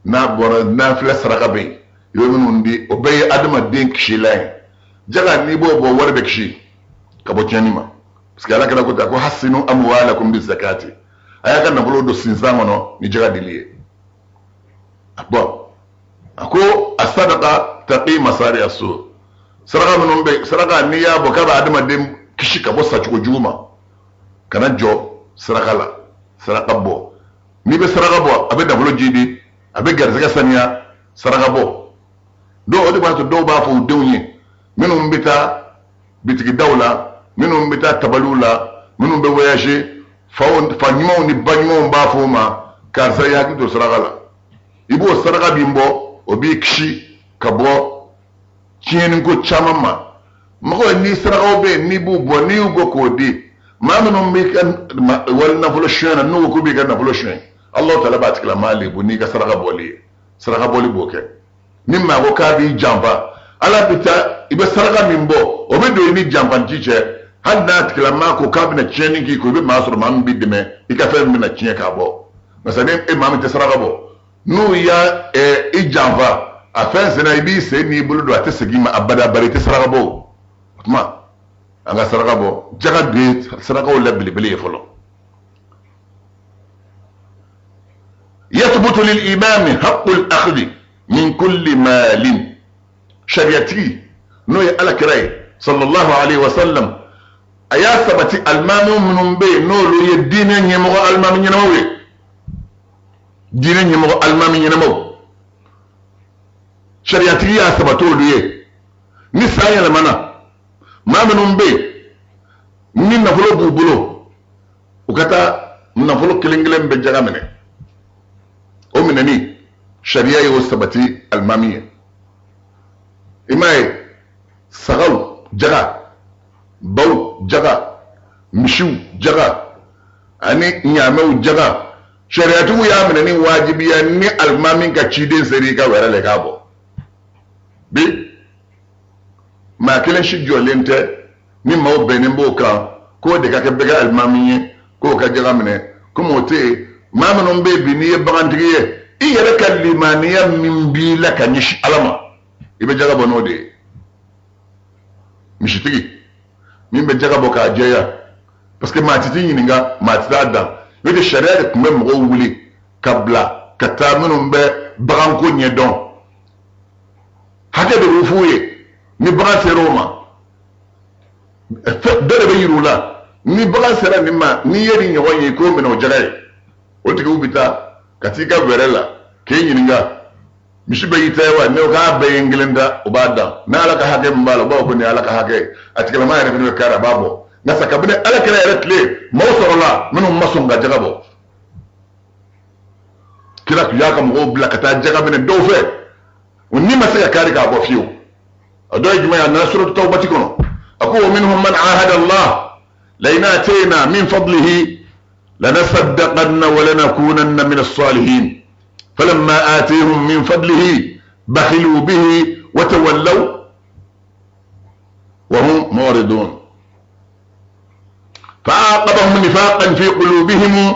n'a bɔra nafila saraka bɛ yen, i bɛ minnu di, o bɛɛ ye adamaden kisilan ye. Jaga n'i b'o bɔ, wari bɛ kisi ka bɔ tiɲɛni ma, parce que ala kira ko ten, a ko hasinu amwalakum bizakati, a y'a ka nafolo don sinsan kɔnɔ ni jaga dili ye. Bon, a ko a sadaka taqi masari asu, saraka minnu bɛ, saraka n'i y'a bɔ k'a bɛ adamaden kisi ka bɔ sacogo jugu ma. Kana jɔ saraka la, saraka bɔ. N'i bɛ saraka bɔ, a bɛ nafolo jidi, a bɛ garisɛgɛ saniya. Saraka bɔ dɔw, o de b'a to dɔw b'a fɔ u denw ye, minnu bɛ taa bitigidaw la, minnu bɛ taa tabaliw la, minnu bɛ voyager, faw fa ɲumanw ni ba ɲumanw b'a fɔ o ma, karisa, i hakili to saraka la, i b'o saraka min bɔ, o b'i kisi ka bɔ tiɲɛniko caman ma. Mɔgɔ ni sarakaw bɛ yen, n'i b'u bɔ, n'i y'u bɔ k'o di maa minnu b'i ka wali nafolo suɲɛ na, n'u ko k'u b'i ka nafolo suɲɛ, Alahu taala b'a tigilamaa lebu n'i ka saraka bɔli ye. Saraka bɔli b'o kɛ. Ni maa ko k'a b'i janfa, Ala bɛ taa, i bɛ saraka min bɔ, o bɛ don i ni janfanci cɛ. Hali n'a tigilamaa ko k'a bɛna tiɲɛni k'i kun, i bɛ maa sɔrɔ, maa min b'i dɛmɛ, i ka fɛn min bɛna tiɲɛ k'a bɔ. Nka ni e maa min tɛ saraka bɔ, n'u y'a i janfa, a fɛn senna, i b'i sen n'i bolo don, a tɛ segin i ma abada, bari i tɛ saraka bɔ. O tuma an ka saraka bɔ. Jaga dun ye sarakaw la belebele ye fɔlɔ. Yathbutu lil imami haqqul akhdhi min kulli malin. Sariyatigi, n'o ye ala kira ye sallallahu alaihi wa sallam, a y'a sabati alimami minnu bɛ yen, n'olu ye diinɛ ɲɛmɔgɔ alimami ɲɛnamaw ye, diinɛ ɲɛmɔgɔ alimami ɲɛnamaw, sariyatigi y'a sabati olu ye, ni san yɛlɛmana, maa minnu bɛ yen ni nafolo b'u bolo, u ka taa nafolo kelen kelen bɛ jaga minɛ. O minɛni, sariya y'o sabati alimami ye. I m'a ye, sagaw jaga, baw jaga, misiw jaga ani ɲaamɛw jaga, sariyatigiw y'a minɛ ni wajibiya ni alimami ka ciden sera i ka wɛrɛ la, i k'a bɔ. Bi maa kelen si jɔlen tɛ ni maaw bɛnnen b'o kan k'o de ka kɛ bɛɛ ka alimami ye, k'o ka jaga minɛ. Komi o tɛ yen, maa minnu bɛ yen bi, n'i ye bagantigi ye, i yɛrɛ ka limaniya min b'i la ka ɲɛsin Ala ma, i bɛ jaga bɔ n'o de ye. Misitigi min bɛ jaga bɔ k'a jɛya, parce que maa tɛ t'i ɲininka, maa tɛ t'a dan. N'o tɛ, sariya de tun bɛ mɔgɔw wuli ka bila ka taa minnu bɛ baganko ɲɛdɔn, hakɛ de bɛ f'u ye. Ni bagan sera o ma, dɔ de bɛ yir'u la, ni bagan sera nin ma, n'i ye nin ɲɔgɔn ye, k'o minɛ o jaga ye. O tigiw bɛ taa ka t'i ka wɛrɛ la k'e ɲininka, misi bɛ y'i ta ye wa? Ne ko k'a bɛɛ ye n kelen ta, o b'a dan. N'Ala ka hakɛ min b'a la, o b'a fɔ ko nin ye Ala ka hakɛ ye. A tigilama yɛrɛ fana bɛ kari, a b'a bɔ. Nka sa, kabini Ala kɛra yɛrɛ tile, maaw sɔrɔla minnu ma sɔn ka jaga bɔ. Kira tun y'a ka mɔgɔw bila ka taa jaga minɛ dɔw fɛ, o ni ma se ka kari k'a bɔ fiyewu. A dɔ ye jumɛn ye? A nana suratu Tawbati kɔnɔ, a ko wa minhum man ahada Allah la in atayna min fadlihi lanasaddaqanna wa lanakunanna min as-salihin falamma atayhum min fadlihi bakhilu bihi wa tawallaw wa hum mu'ridun فعاقبهم نفاقا في قلوبهم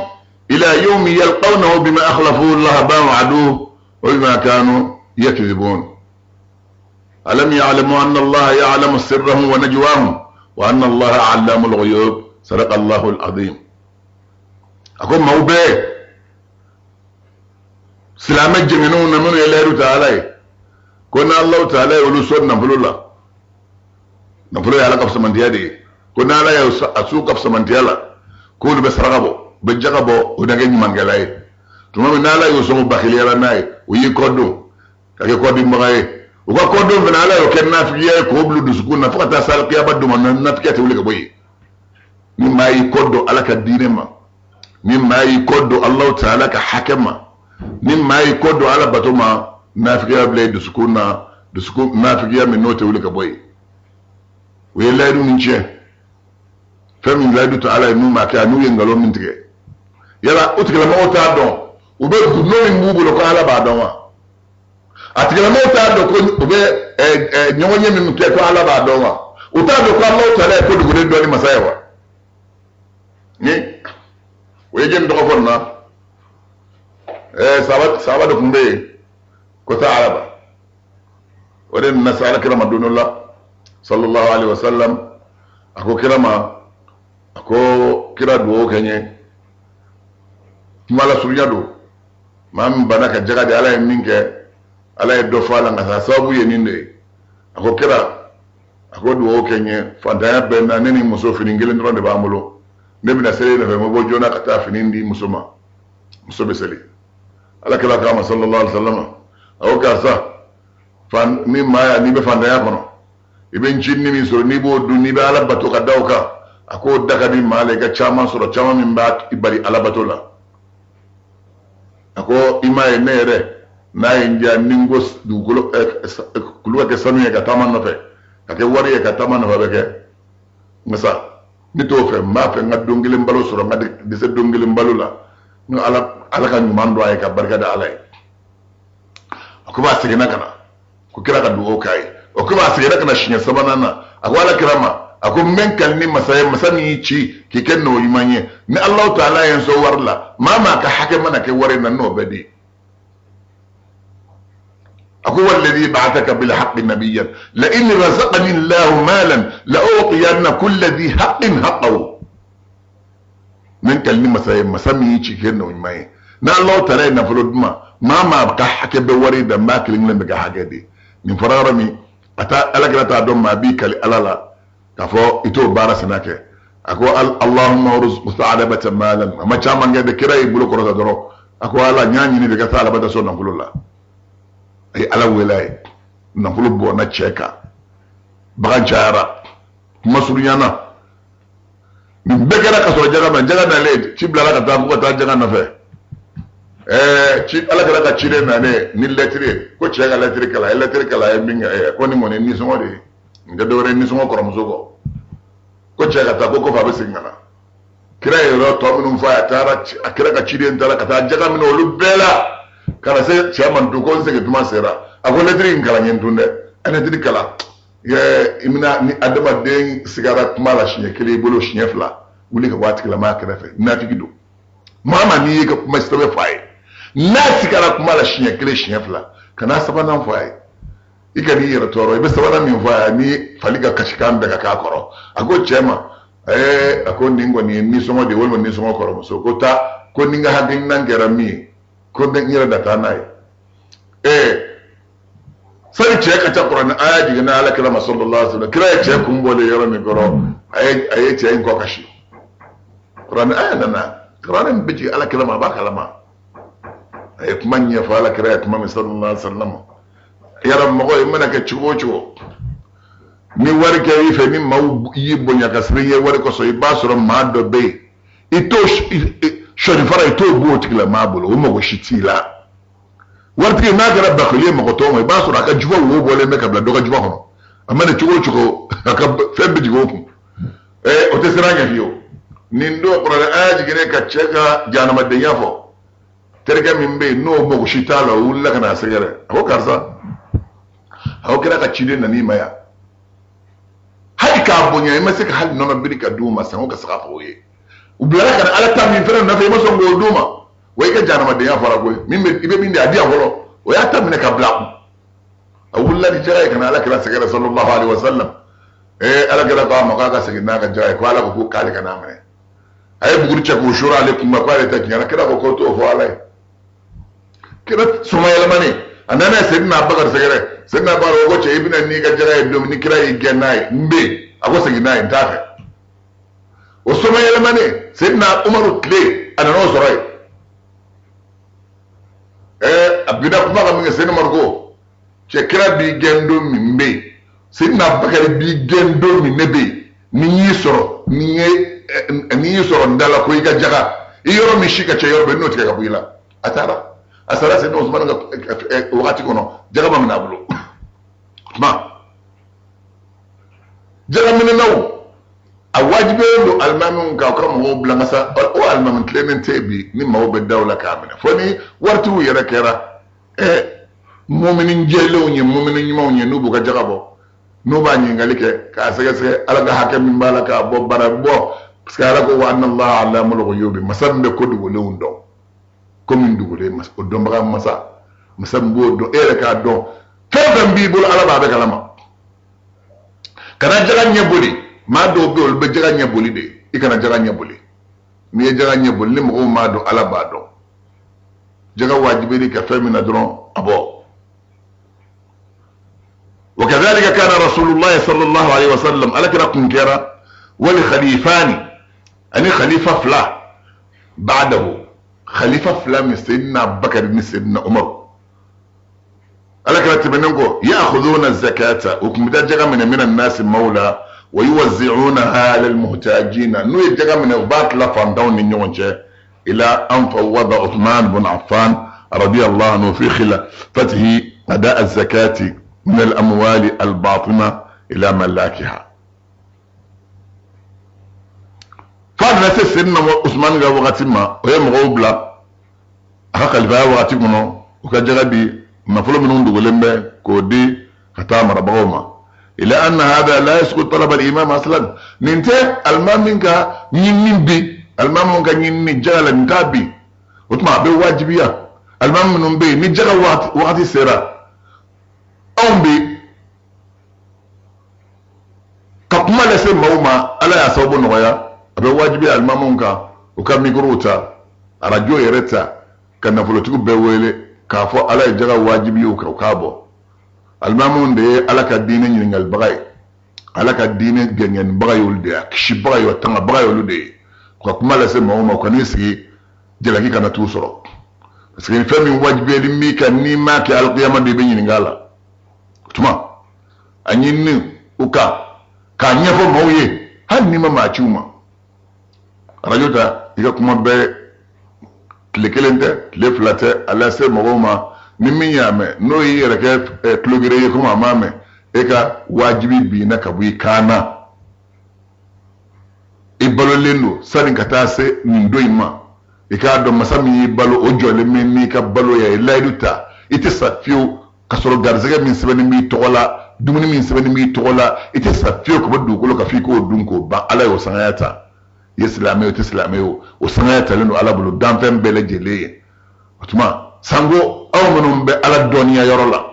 إلى يوم يلقونه بما أخلفوا الله ما وعدوه وبما كانوا يكذبون ألم يعلموا أن الله يعلم سرهم ونجواهم وأن الله علام الغيوب صدق الله العظيم. أقول ما هو بيه silamɛ jɛngɛnenw na, minnu ye layidu ta Ala ye ko n'Alahu taala ye olu sɔn nafolo la, nafolo ye Ala ka fisamantiya de ye, ko n'Ala ye a s'u ka fisamantiya la, k'olu bɛ saraka bɔ, u bɛ jaga bɔ, o na kɛ ɲumankɛla ye. Tuma min n'Ala y'o sɔn, o bakiliyara n'a ye, o y'i kɔ don ka kɛ kɔdimbaga ye, U ka kɔdon fana, Ala y'o kɛ nafigiya ye k'o bila dusukun na fo ka taa se alikiyama don ma. Nafigiya tɛ wuli ka bɔ yen. Ni maa y'i kɔ don Ala ka diinɛ ma, ni maa y'i kɔ don Alahu Taala ka hakɛ ma, ni maa y'i kɔ don Ala bato ma, nafigiya bila i dusukun na, dusukun nafigiya min n'o tɛ wuli ka bɔ yen. U ye layidu min tiɲɛ, fɛn min layidu ta Ala ye n'u m'a kɛ, n'u ye nkalon min tigɛ, yala o tigilamɔgɔw t'a dɔn u bɛ gundo min b'u bolo ko Ala b'a dɔn wa? A tigilamɔgɔw t'a dɔn ko u bɛ ɲɔgɔnye min kɛ ko Ala b'a dɔn wa? U t'a dɔn ko Alahu Taala ye ko dogolen dɔn ni masa ye wa? Ni o ye jɛni tɔgɔ fɔ nin na, sahaba dɔ tun bɛ yen ko Saalaba. O de nana se Ala kira ma don dɔ la, sallallahu alaihi wasallam. A ko kira ma, a ko kira, dugawu kɛ n ye. Kuma lasurunya don. Maa min banna ka jaga di, Ala ye min kɛ, Ala ye dɔ fɔ a la, nka sababu ye nin de ye. A ko kira, a ko dugawu kɛ n ye, fantanya bɛ n na, ne ni muso fini kelen dɔrɔn de b'an bolo. Ne bɛna seli nɔfɛ, n bɛ bɔ joona ka taa fini di muso ma, muso bɛ seli. Ala kira k'a ma, sallallahu alaihi wa sallam, a ko karisa, fan ni maa n'i bɛ fantanya kɔnɔ, i bɛ ncinin min sɔrɔ, n'i b'o dun, n'i bɛ Ala bato ka da o kan, a k'o da ka di maa la i ka caman sɔrɔ, caman min b'a bali Ala bato la. A ko i m'a ye, ne yɛrɛ n'a ye n diya ni n ko dugukolo kulu ka kɛ sanu ye ka taama nɔfɛ, ka kɛ wari ye ka taama nɔfɛ, a bɛ kɛ. Nka sa ne t'o fɛ, n b'a fɛ n ka don kelen balo sɔrɔ, n ka dɛsɛ don kelen balo la, n ka Ala ka ɲuman dɔn a ye, ka barika da Ala ye. A ko b'a seginna ka na ko kira ka dugawu k'a ye. O komi a seginna ka na siɲɛ sabanan na, a ko Ala kira ma, a ko n bɛ n kali ni masa ye, masa min y'i ci k'i kɛ nɔ ɲuman ye, ni Alahu Taala ye n sɔn wari la, maa maa ka hakɛ mana kɛ wari in na, n'o bɛ di. A ko walladhi ba'athaka bil haqqi nabiyyan la in razaqani Allahu malan la u'tiyanna kulla dhi haqqin haqqahu. N bɛ n kali ni masa ye, masa min y'i ci k'i kɛ nɔ ɲuman ye, ni Alahu Taala ye nafolo di n ma, maa maa ka hakɛ bɛ wari da, n b'a kelen kelen bɛɛ ka hakɛ di. Nin fɔra yɔrɔ min, a taa Ala kira t'a dɔn maa b'i kali Ala la k'a fɔ i t'o baara sina kɛ. A ko Allahumma urzuq Saalabata malan. A ma caman kɛ de, kira y'i bolo kɔrɔta dɔrɔn, a ko Ala, n y'a ɲini de ka Saalabata sɔn nafolo la. A ye Ala wele, a ye nafolo bɔnna cɛ kan, bagan cayara. Kuma surunyana, nin bɛɛ kɛra ka sɔrɔ jaga ma. Jaga nalen, ci bilala ka taa ko ka taa jaga nɔfɛ. Ci Ala kɛra ka ciden nalen ni lɛtiri ye ko cɛ ka lɛtiri kalan. A ye lɛtiri kalan, a ye min kɛ, ko nin kɔni ye nisɔngɔ de ye, nin tɛ dɔwɛrɛ ye nisɔngɔ kɔrɔmuso kɔ. Ko cɛ ka taa, ko kɔfɛ a bɛ segin ka na. Kira ye yɔrɔ tɔ minnu fɔ a ye, a taara, a kira ka ciden taara ka taa jaga minɛ olu bɛɛ la ka na se cɛ ma tun ko n segin tuma sera. A ko lɛtiri in kalan ye tun dɛ. A lɛtiri kalan i bɛna ni adamaden sigara kuma la siɲɛ kelen i bolo, siɲɛ fila, wuli ka bɔ a tigilamaa kɛrɛfɛ, nafigi don. Maa maa n'i y'i ka kuma sɛbɛn fɔ a ye, n'a sigara kuma la siɲɛ kelen, siɲɛ fila, ka n'a sabanan fɔ a ye, i ka n'i yɛrɛ tɔɔrɔ. I bɛ sabanan min fɔ a ye, ni fali ka kasikan bɛɛ ka k'a kɔrɔ. A ko cɛ ma, a ko nin kɔni ye nisɔngɔ de ye walima nisɔngɔ kɔrɔmuso. Ko taa, ko ni n ka hakilina kɛra min ye, ko n yɛrɛ da taa n'a ye. Sani cɛ ka ca, kuranɛ aya jiginna Ala kira ma, sallallahu alaihi wasallam. Kira ye cɛ kun bɔlen yɔrɔ min kɔrɔ, a ye cɛ in kɔ kasi. Kuranɛ aya nana, kuranɛ min bɛ jigin Ala kira ma, a b'a kalama. A ye kuma ɲɛfɔ Ala kira ye kuma min, sallallahu alaihi wasallam. Yàrá mɔgɔ i mana kɛ cogo o cogo, ni wari kɛ i fɛ, ni maaw y'i bonya ka siran i ye wari kosɔn, i b'a sɔrɔ maa dɔ bɛ yen, i t'o sɔnifara, i t'o bɔ o tigilamaa bolo, o mago si t'i la. Waritigi n'a kɛra bakili ye mɔgɔ tɔw ma, i b'a sɔrɔ a ka juba wo bɔlen bɛ ka bila dɔ ka juba kɔnɔ. A mana cogo o cogo, a ka fɛn bɛ jigin o kun. O tɛ siran ɲɛ fiyewu. Nin don kuranɛ aya jiginnen ka cɛ ka jahanamadenya fɔ, terikɛ min bɛ yen n'o mago si t'a la, o wulila ka n'a sɛgɛrɛ. A ko karisa, a ko kira ka ciden nan'i ma yan, hali k'a bonya i ma se ka hali nɔnɔ biri ka d'u ma sango ka saga fɔ o ye. U bilara ka na Ala ta min fɛnɛ nɔfɛ, i ma sɔn k'o d'u ma wa? I ka jahanamadenya fɔra koyi. Min bɛ i bɛ min di, a di yan fɔlɔ. O y'a ta minɛ ka bila a kun, a wulila ni jaga ye ka na Ala kira sɛgɛrɛ, sallallahu alaihi wasallam. Ala kira ko a ma k'a ka segin n'a ka jaga ye, ko Ala ko ko k'ale ka n'a minɛ. A ye buguri cɛ k'o suru ale kun ma ko ale tɛ tiɲɛ. Kira ko k'o t'o fɔ Ala ye. Kira somayɛlɛmani, a nana ye Seydina Abubakar sɛgɛrɛ. Seydina Abubakar ko cɛ, i bɛna n'i ka jaga ye don min ni kira y'i gɛn n'a ye, n bɛ yen. A ko segin n'a ye, n t'a fɛ. O somayɛlɛmani, Seydina Umaru tile, a nana o sɔrɔ yen. A binna kuma kan min kɛ, Seydina Umaru ko Cɛ, kira b'i gɛn don min, n bɛ yen. Seyidina Bakari b'i gɛn don min, ne bɛ yen. Ni n y'i sɔrɔ, ni ye ni y'i sɔrɔ n da la ko i ka jaga, i yɔrɔ min si ka ca yɔrɔ bɛɛ, n'o tigɛ ka bɔ i la. A taara, a sara Seyidina Usumani ka wagati kɔnɔ, jaga ma minɛ a bolo. Tuma jagaminɛnaw, a wajibiyalen don alimamiw kan u ka mɔgɔw bila. Nka sa, o alimami tilennen tɛ bi ni maaw bɛ da u la k'a minɛ, fo ni waritigiw yɛrɛ kɛra mumini jɛlenw ye, mumini ɲumanw ye, n'u b'u ka jaga bɔ, n'u b'a ɲininkali kɛ k'a sɛgɛsɛgɛ, Ala ka hakɛ min b'a la k'a bɔ, bara bɔ, parce que Ala ko wa anna Allaha allamul ghuyubi, masa min bɛ ko dogolenw dɔn, ko min dogolen, o dɔnbaga masa, masa min b'o dɔn, e yɛrɛ k'a dɔn fɛn fɛn b'i bolo, Ala b'a bɛɛ kalama. Kana jaga ɲɛ boli. Maa dɔw bɛ yen, olu bɛ jaga ɲɛ boli de. I kana jaga ɲɛ boli. N'i ye jaga ɲɛ boli, ni mɔgɔw m'a dɔn, Ala b'a dɔn. Jaga wajibili ka fɛn min na dɔrɔn, a bɔ. وكذلك كان رسول الله صلى الله عليه وسلم, ala kira kun kɛra, wali khalifani, ani khalifa fila ba'dahu, khalifa fila min, Seydina Bakari ni Seydina Umar, ala kira tɛmɛnen kɔ, ya'khuduna zakata, u kun bɛ taa jaga minɛ, mina nasi mawla, wa yuwazzi'unaha ala almuhtajina, n'u ye jaga minɛ, u b'a tila fantanw ni ɲɔgɔn cɛ, ila an fawwada Uthman bin Affan radiyallahu anhu fi khilafatihi ada az-zakati min al-amwali al-batina ila malakiha. F'a nana se Seydina Usman ka wagati ma, o ye mɔgɔw bila a ka kalifaya wagati kɔnɔ, u ka jaga di, nafolo minnu dogolen bɛ, k'o di ka taa marabagaw ma. Ila anna hada la yasqut talab al-imam aslan, nin tɛ alimami ka ɲinini bi, alimami ka ɲinini jaga la, nin t'a bi. O tuma a bɛ wajibiya alimami minnu bɛ yen, ni jaga wagati sera, anw bɛ ka kuma lase maaw ma, Ala y'a sababu nɔgɔya, a bɛ wajibiya alimamiw kan u ka mikorow ta, arajo yɛrɛ ta, ka nafolotigiw bɛɛ wele k'a fɔ Ala ye jaga wajibi u kan, u k'a bɔ. Alimamiw de ye Ala ka diinɛ ɲininkalibaga ye, Ala ka diinɛ gɛngɛnnibaga ye olu de ye, a kisibaga ye, a tangabaga ye olu de ye. U ka kuma lase maaw ma, u ka n'i sigi jalaki kana t'u sɔrɔ, parce que fɛn min wajibiyalen b'i kan, n'i m'a kɛ, alikiyama de i bɛ ɲininka a la. O tuma a ɲinini u kan k'a ɲɛfɔ maaw ye, hali n'i ma maa ci u ma, arajo ta, i ka kuma bɛɛ, tile kelen tɛ, tile 2 tɛ, a lase mɔgɔw ma. Ni min y'a mɛn, n'o y'i yɛrɛ kɛ tulogere ye komi a m'a mɛn, e ka wajibi binna ka bɔ i kan na. I balolen don sani ka taa se nin don in ma, i k'a dɔn masa min y'i balo, o jɔlen bɛ n'i ka balo ye, a ye layidu ta, i tɛ sa fiyewu ka sɔrɔ garisɛgɛ min sɛbɛnnen b'i tɔgɔ la, dumuni min sɛbɛnnen b'i tɔgɔ la, i tɛ sa fiyewu ka bɔ dugukolo kan f'i k'o dun k'o ban. Ala y'o sangaya ta. I ye silamɛ ye o, i tɛ silamɛ ye o, o sangaya talen don Ala bolo, danfɛn bɛɛ lajɛlen ye. O tuma sanko aw minnu bɛ Ala dɔnniya yɔrɔ la,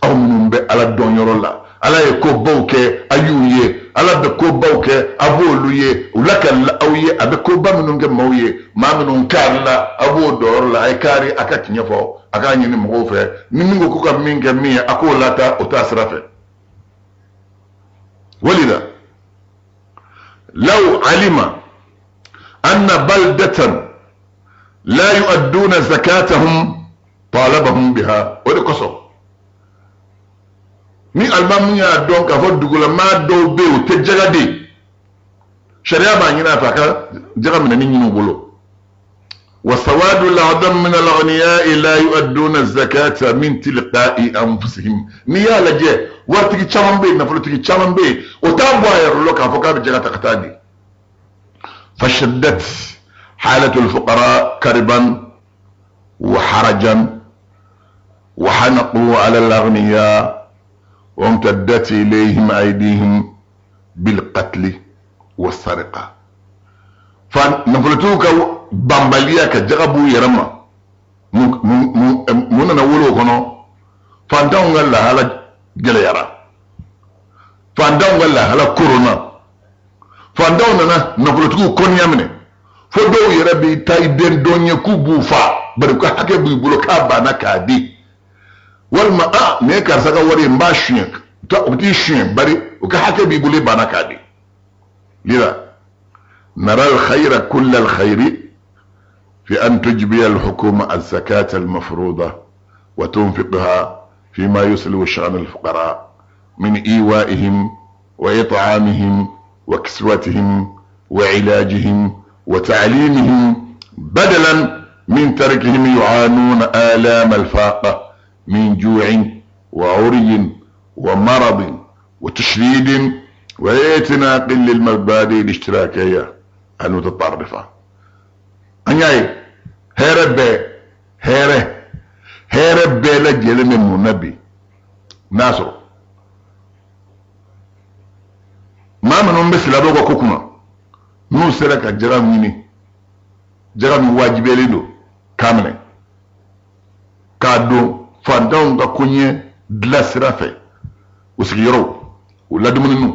aw minnu bɛ Ala dɔn yɔrɔ la, Ala ye kobaw kɛ a y'u ye, Ala bɛ kobaw kɛ a b'olu ye, u lakalila aw ye, a bɛ koba minnu kɛ maaw ye, maa minnu kaarila, a b'o dɔn yɔrɔ la, a ye kaari, a ka tiɲɛ fɔ, a k'a ɲini mɔgɔw fɛ, ni min ko ko ka min kɛ min ye, a k'o lata o t'a sira fɛ. Walida law alima anna baldatan la yu'adduna zakatahum talabahum biha. O de kosɔn, ni alimami y'a dɔn k'a fɔ dugulamaa dɔw bɛ yen, u tɛ jaga di, sariya b'a ɲini a fɛ a ka jaga minɛni ɲini u bolo. وسواد الأعظم من الأغنياء لا يؤدون الزكاة من تلقاء أنفسهم. N'i y'a lajɛ, waritigi caman bɛ yen, nafolotigi caman bɛ yen, o t'a bɔ a yɛrɛ la k'a fɔ k'a bɛ jaga ta ka taa di. فشدت حالة الفقراء كربا وحرجا وحنقوا على الأغنياء وامتدت إليهم أيديهم بالقتل والسرقة. Fa nafolotigiw ka banbaliya ka jaga b'u yɛrɛ ma, mun nana wolo o kɔnɔ? Fantanw ka lahala gɛlɛyara, fantanw ka lahala koronna, fantanw nana nafolotigiw kɔniya minɛ, fo dɔw yɛrɛ bɛ taa i den dɔn ye k'u b'u fa, bari u ka hakɛ b'i bolo k'a banna k'a di, walima a nin ye karisa ka wari ye, n b'a suɲɛ, u bɛ t'i suɲɛ, bari u ka hakɛ b'i bolo, i banna k'a di. لذا نرى الخير كل الخير في أن تجبي الحكومة الزكاة المفروضة وتنفقها. فيما يصلح شأن الفقراء من إيوائهم وإطعامهم وكسوتهم وعلاجهم وتعليمهم، بدلا من تركهم يعانون آلام الفاقة من جوع وعري ومرض وتشريد واعتناق للمبادئ الاشتراكية المتطرفة. An y'a ye, hɛrɛ bɛɛ, hɛrɛ hɛrɛ bɛɛ lajɛlen bɛ mun na bi? N'a sɔrɔ maa minnu bɛ silamɛw ka ko kunna, n'u sera ka jaka ɲini, jaka min wajibiyalen don k'a minɛ k'a don fantanw ka koɲɛ dilan sira fɛ, u sigiyɔrɔw, u ladumuniniw,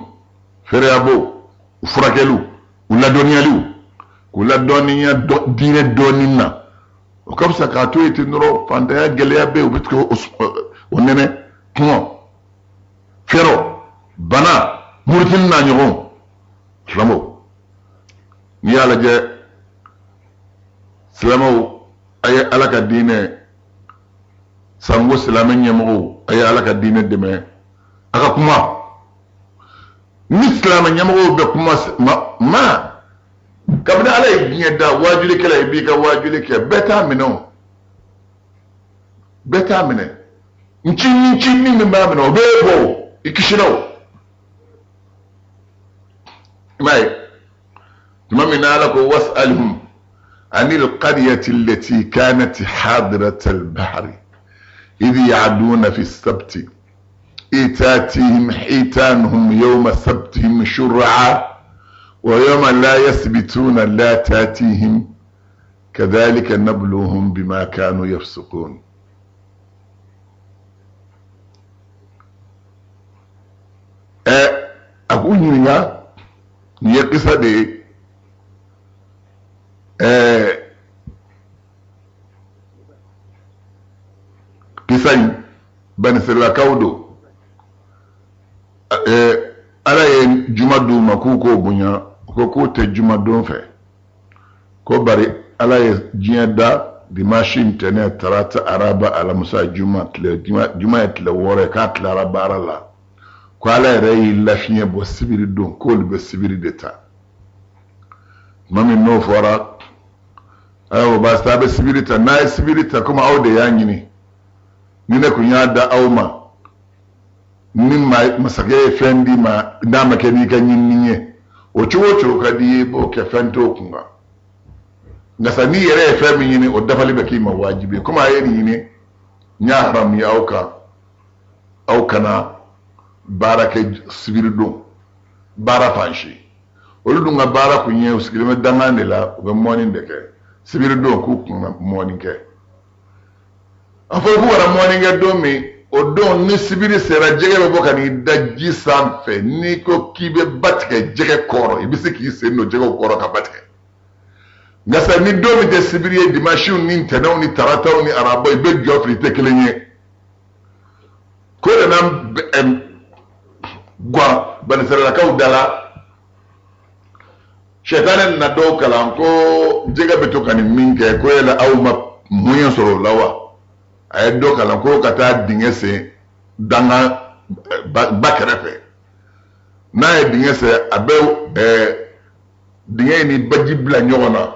fɛrɛyabɔ, u furakɛliw, u ladɔnniyaliw, k'u ladɔnniya diinɛ dɔɔnin na, o ka fisa k'a to yen ten dɔrɔn. Fantanya gɛlɛya bɛ yen, u bɛ tigɛ o nɛnɛ, kɔngɔ, fɛrɔ, bana, murutini n'a ɲɔgɔn. Silamɛw, n'i y'a lajɛ, silamɛw, a ye Ala ka diinɛ sango. Silamɛ ɲɛmɔgɔw, a ye Ala ka diinɛ dɛmɛ. A ka kuma ni silamɛ ɲɛmɔgɔw bɛ kuma ma, kabini Ala ye diɲɛ da, waajulikɛla, i b'i ka waajuli kɛ, bɛɛ t'a minɛ o, bɛɛ t'a minɛ. Ncinin ncinin min b'a minɛ, o bɛ bɔ o, i kisira o. I m'a ye, tuma min na Ala ko: was'alhum anil qaryati allati kanat hadirata al-bahri idh ya'duna fi as-sabti idh ta'tihim hitanuhum yawma sabtihim shur'a wa yawma la yasbituna la ta'tihim kadhalika nabluhum bima kanu yafsukun. Ɛ, a k'u ɲininka, nin ye kisa de ye. Kisa in, Banisiralakaw don. Ala ye juma d'u ma k'u k'o bonya. U ko k'u tɛ juma don fɛ, ko bari Ala ye diɲɛ da dimanche, ntɛnɛn, tarata, araba, alamisa, juma. Tile juma ye tile 6 ye, k'a tilara baara la, ko Ala yɛrɛ y'i lafiɲɛ bɔ sibiri don, k'olu bɛ sibiri de ta. Tuma min n'o fɔra, ayiwa, baasi a bɛ sibiri ta. N'a ye sibiri ta, komi aw de y'a ɲini, ni ne kun y'a da aw ma, ni masakɛ ye fɛn d'i ma, n'a ma kɛ n'i ka ɲinini ye, o cogo o cogo ka di i ye, i b'o kɛ, fɛn t'o kun kan. Nka sa, n'i yɛrɛ ye fɛn min ɲini, o dafali bɛ k'i ma wajibi ye. Komi a ye nin ɲini, n y'a haramuya aw kan, aw kana baara kɛ sibiri don, baara fan si. Olu dun ka baara kun ye, u sigilen bɛ dangan de la, u bɛ mɔni de kɛ sibiri don, k'u kun ka mɔni kɛ. A fɔra k'u kana mɔni kɛ don min, o don ni sibiri sera, jɛgɛ bɛ bɔ ka n'i da ji sanfɛ. N'i ko k'i bɛ ba tigɛ jɛgɛ kɔrɔ, i bɛ se k'i sen don jɛgɛw kɔrɔ ka ba tigɛ. Nka sa, ni don min tɛ sibiri ye, dimansiw ni ntɛnɛnw ni tarataw ni araba, i bɛ jɔ fili, i tɛ kelen ye. Ko de na guwan Banisiralakaw da la, sɛtanɛ nana dɔw kalan ko jɛgɛ bɛ to ka nin min kɛ, ko yala aw ma moyen sɔrɔ o la wa? A ye dɔ kalan ko ka taa dingɛ sen dangan ba kɛrɛfɛ. N'a ye dingɛ sen, a bɛ dingɛ in ni baji bila ɲɔgɔn na,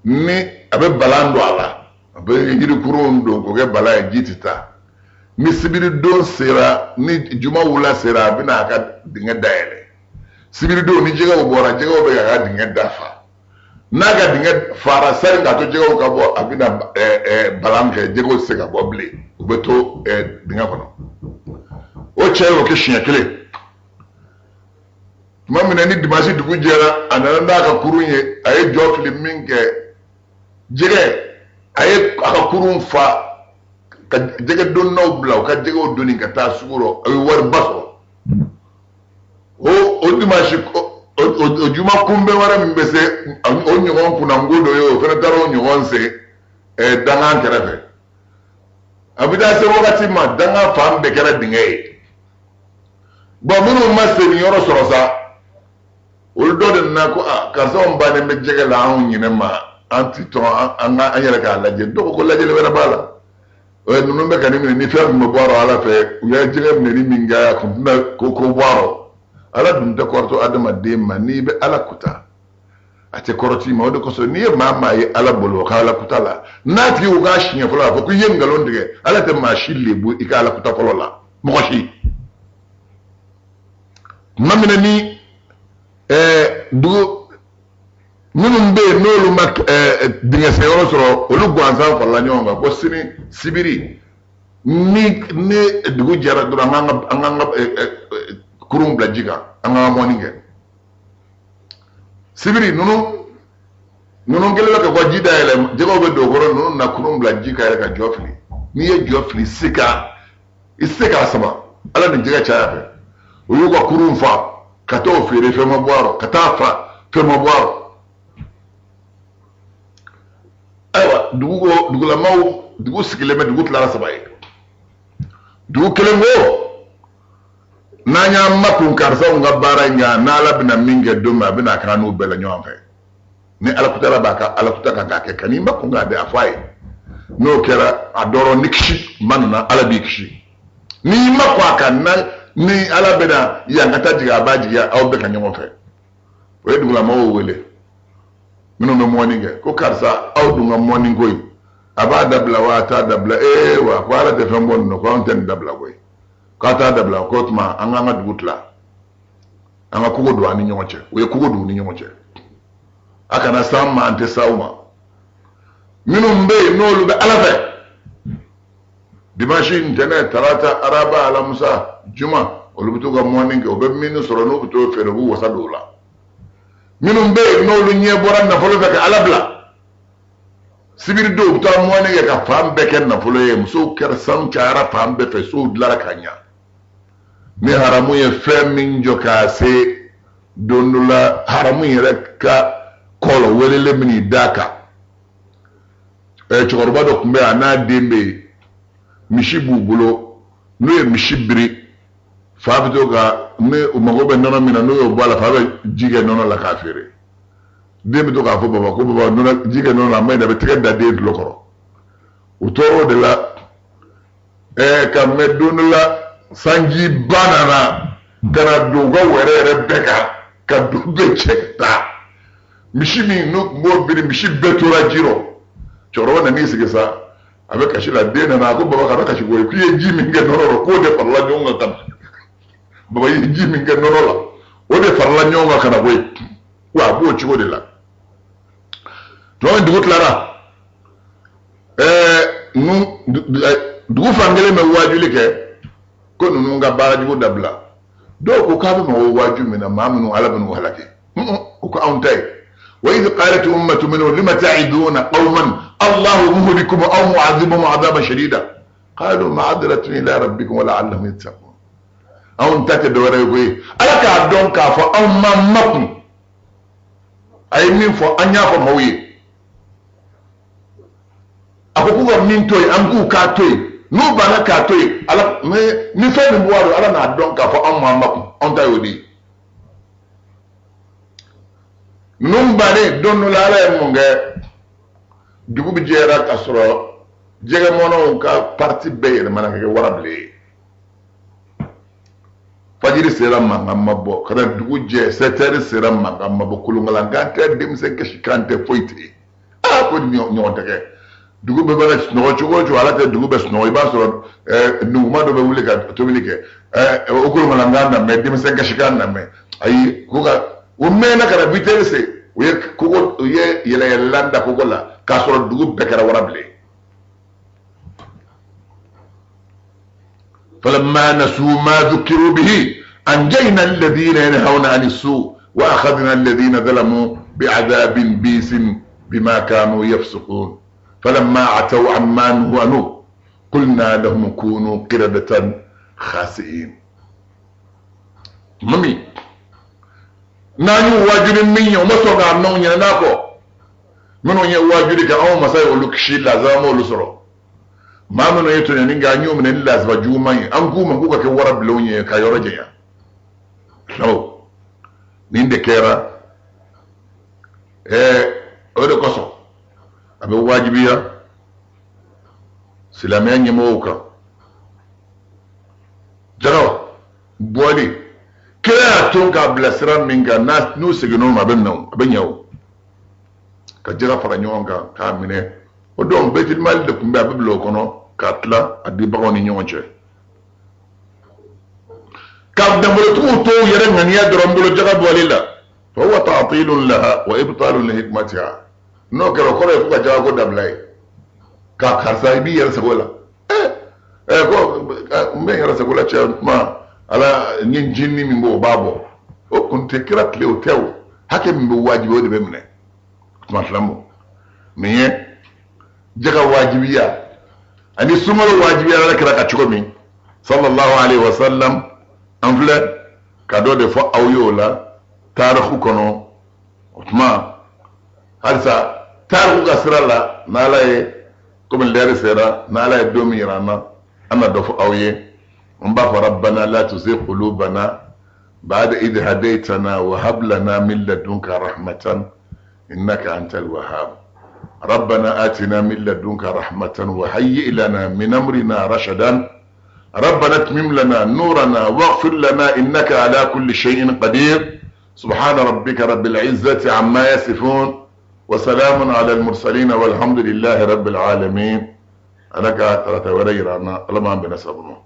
ni a bɛ balan don a la, a bɛ yirikurunw don k'o kɛ balan ye, ji tɛ taa. Ni sibiri don sera, ni juma wula sera, a bɛna a ka dingɛ dayɛlɛ. Sibiri don, ni jɛgɛw bɔra, jɛgɛw bɛ k'a ka dingɛ dafa. N'a ka dingɛ fara, sani k'a to jɛgɛw ka bɔ, a bɛna balan kɛ, jɛgɛw tɛ se ka bɔ bilen, u bɛ to dingɛ kɔnɔ. O cɛ y'o kɛ siɲɛ kelen. Tuma min na ni dimansi dugu jɛra, a nana n'a ka kurun ye, a ye jɔ fili min kɛ, jɛgɛ, a ye a ka kurun fa ka jɛgɛ donnaw bila u ka jɛgɛw doni ka taa sugu rɔ. A ye wariba sɔrɔ o dimansi. O juma kunbɛn wɛrɛ min bɛ se, o ɲɔgɔn kunnango dɔ ye, o fana taara o ɲɔgɔn sen dangan kɛrɛfɛ. A bɛ taa se wagati ma, dangan fan bɛɛ kɛra dingɛ ye. Bɔn, minnu ma sen yɔrɔ sɔrɔ sa, olu dɔ de nana ko: a karisa, anw bannen bɛ jɛgɛ la, anw ɲinɛ ma, an ti tɔn, an ka an yɛrɛ k'a lajɛ. Dɔw ko lajɛli wɛrɛ b'a la. Ninnu bɛ ka nin minɛ ni fɛn min bɛ bɔ a rɔ Ala fɛ, u ye jɛgɛ minɛli min kɛ, a kun tɛna ko ko bɔ a rɔ. Ala dun tɛ kɔrɔtɔ adamaden ma. N'i bɛ Ala kuta, a tɛ kɔrɔtɔ i ma. O de kosɔn n'i ye maa maa ye Ala bolo, o ka Ala kuta la, n'a tigi ko k'a siɲɛ fɔlɔ, a fɔ ko i ye nkalon tigɛ, Ala tɛ maa si lebu i ka Ala kuta fɔlɔ la, mɔgɔ si. Tuma min na ni dugu minnu bɛ yen n'olu ma dingɛ sen yɔrɔ sɔrɔ, olu gansan farala ɲɔgɔn kan ko sini sibiri ni dugu jɛra dɔrɔn, an k'an ka kurun bila ji kan, an k'an ka mɔni kɛ. Sibiri ninnu kɛlen bɛ ka bɔ ji dayɛlɛ, jɛgɛw bɛ don o kɔrɔ. Ninnu na kurun bila ji kan yɛrɛ ka jɔ fili. N'i ye jɔ fili, i tɛ se k'a sama, Ala ni jɛgɛ caya fɛ. U y'u ka kurun fa ka t'o feere, fɛn ma bɔ a rɔ, ka taa fa, fɛn ma bɔ a rɔ. Ayiwa, dugu ko dugulamaw, dugu sigilen bɛ, dugu tilara saba ye. Dugu kelen ko n'an y'an makun karisaw ka baara in kan, n'Ala bɛna min kɛ don min, a bɛna k'an n'u bɛɛ la ɲɔgɔn fɛ. Ni Ala kutala b'a ka Ala kuta kan k'a kɛ, ka n'i makun k'a bɛn a fɔ a ye. N'o kɛra a dɔrɔn, ni kisi ma nana, Ala b'i kisi. N'i ma kɔn a kan na, ni Ala bɛna yan ka taa jigin, a b'a jigin aw bɛɛ ka ɲɔgɔn fɛ. O ye dugulamɔgɔw wele minnu bɛ mɔni kɛ, ko karisa, aw dun ka mɔni ko in, a b'a dabila wa a t'a dabila? Ee wa, ko Ala tɛ fɛn bɔ nin na, ko anw tɛ nin dabila koyi, k'a t'a dabila. K'o tuma an k'an ka dugu tila, an ka kogo don an ni ɲɔgɔn cɛ. U ye kogo don u ni ɲɔgɔn cɛ. A kana s'an ma, an tɛ s'aw ma. Minnu bɛ yen n'olu bɛ Ala fɛ, dimanche, ntɛnɛn, tarata, araba, alamusa, juma, olu bɛ t'u ka mɔni kɛ. U bɛ minnu sɔrɔ, n'u bɛ t'o feere, u b'u wasa don o la. Minnu bɛ yen n'olu ɲɛ bɔra nafolo fɛ ka Ala bila, sibiri don u bɛ taa mɔni kɛ ka fan bɛɛ kɛ nafolo ye. Musow kɛra, sanu cayara fan bɛɛ fɛ, sow dilara ka ɲa. Ni haramu ye fɛn min jɔ k'a se don dɔ la, haramu yɛrɛ ka kɔlɔ welelen bɛ n'i d'a kan. Cɛkɔrɔba dɔ tun bɛ yen, a n'a den bɛ yen, misi b'u bolo. N'u ye misi biri, fa bɛ to ka, ni u mago bɛ nɔnɔ min na, n'u y'o bɔ a la, fa bɛ ji kɛ nɔnɔ la k'a feere. Den bɛ to k'a fɔ baba ko baba, nɔnɔ ji kɛ nɔnɔ la, a ma ɲi dɛ. A bɛ tɛgɛ da den tulo kɔrɔ. U tora o de la ka mɛn. Don dɔ la, sanjiba nana ka na don u ka wɛrɛ yɛrɛ bɛɛ kan, ka don bɛɛ cɛ ka taa. Misi min n'u tun b'o biri, misi bɛɛ tora ji rɔ. Cɛkɔrɔba nan'i sigi sa, a bɛ kasi la. Den nana, a ko baba, kana kasi koyi, k'i ye ji min kɛ nɔnɔ rɔ, k'o de farala ɲɔgɔn kan ka na. Baba ye ji min kɛ nɔnɔ la, o de farala ɲɔgɔn kan ka na koyi. Wa a b'o cogo de la. Tuma min dugu tilara, nu dugu fan kelen bɛ waajuli kɛ ko ninnu ka baara jugu dabila. Dɔw ko k'a bɛ mɔgɔw waaju min na, maa minnu Ala bɛ n'u halaki, o ko anw ta ye. وإذ قالت أمة منهم لم تعظون قوما الله مهلكهم أو معذبهم عذابا شديدا قالوا معذرة إلى ربكم ولعلهم يتقون. Anw ta tɛ dɔwɛrɛ ye koyi, Ala k'a dɔn k'a fɔ anw ma makun. A ye min fɔ, an y'a fɔ maaw ye. A ko k'u ka min to yen, an k'u k'a to yen. N'u banna k'a to yen, Ala ni fɛn min bɔra, Ala n'a dɔn k'a fɔ anw ma makun. Anw ta y'o de ye. Ninnu bannen, don dɔ la, Ala ye mun kɛ? Dugu bi jɛra ka sɔrɔ jɛgɛmɔnɔw ka parti bɛɛ yɛlɛmana ka kɛ warabilen ye. Fajiri sera, mankan ma bɔ. Ka na dugu jɛ, 7 heures sera, mankan ma bɔ, kolonkalankan tɛ, denmisɛn kasikan tɛ, foyi tɛ yen. Aa, ko ɲɔgɔn tɛ kɛ. Dugu bɛɛ bɛ sunɔgɔ cogo o cogo, Ala tɛ dugu bɛ sunɔgɔ, i b'a sɔrɔ nuguma dɔ bɛ wuli ka tobili kɛ, o kolonkalankan na mɛn, denmisɛn kasikan na mɛn. Ayi, ko ka u mɛnna ka na 8 heures se, u ye kogo, u ye yɛlɛyɛlɛlan da kogo la, k'a sɔrɔ dugu bɛɛ kɛra warabilen. فلما نسوا ما ذكروا به أنجينا الذين ينهون عن السوء وأخذنا الذين ظلموا بعذاب بئيس بما كانوا يفسقون فلما عتوا عما نهوا عنه قلنا لهم كونوا قردة خاسئين. Mami n'an y'u wajuli min ye, o ma sɔn k'a mɛn, u ɲinɛ n'a kɔ. Minnu ye wajuli kɛ, anw masa ye olu kisi, lazaba m'olu sɔrɔ. Maa minnu ye tɔɲɔni kɛ, an y'u minɛ ni lazaba juguman ye. An k'u ma k'u ka kɛ warabilenw ye ka yɔrɔ janya. Sabu nin de kɛra. O de kosɔn a bɛ wajibiya. Silamɛya ɲɛmɔgɔw kan jaka bɔli, kira y'a to k'a bila sira min kan, n'u seginn'o ma, a bɛ minɛ o, a bɛ ɲɛ o. Ka jaka fara ɲɔgɔn kan k'a minɛ, o don bɛtilimali de tun bɛ, a bɛ bila o kɔnɔ k'a tila a di baganw ni ɲɔgɔn cɛ. Ka nafolotigiw to u yɛrɛ ŋaniya dɔrɔn bolo jaka bɔli la, fa huwa ta'tilun laha wa ibtalun li hikmatiha. N'o kɛra, o kɔrɔ ye ko ka jaka ko dabila ye ka karisa i b'i yɛrɛ sago la. Ɛ ko n bɛ n yɛrɛ sago la, cɛ kuma ala n ye jinin min bɔ, o b'a bɔ. O kun tɛ kira tile, o tɛ. O hakɛ min bɛ wajibi, o de bɛ minɛ. Tuma filamu nin ye jaka wajibiya ani sunkalo wajibiya ala kira ka cogo min, sallallahu alaihi wa sallam. An filɛ ka dɔ de fɔ aw ye o la tariku kɔnɔ. O tuma halisa tariku ka sira la, n'ala ye komi lɛri sera, n'ala ye don min yira an na, an na dɔ fɔ aw ye. An b'a fɔ: rabbana la tuzigh qulubana ba'da idh hadaytana wa hab lana min ladunka rahmatan innaka antal wahhab. ربنا آتنا من لدنك رحمة وهيئ لنا من أمرنا رشدا. ربنا اتمم لنا نورنا واغفر لنا إنك على كل شيء قدير. سبحان ربك رب العزة عما يصفون وسلام على المرسلين والحمد لله رب العالمين. أنا كاترة وريرانا لما بنسبنا.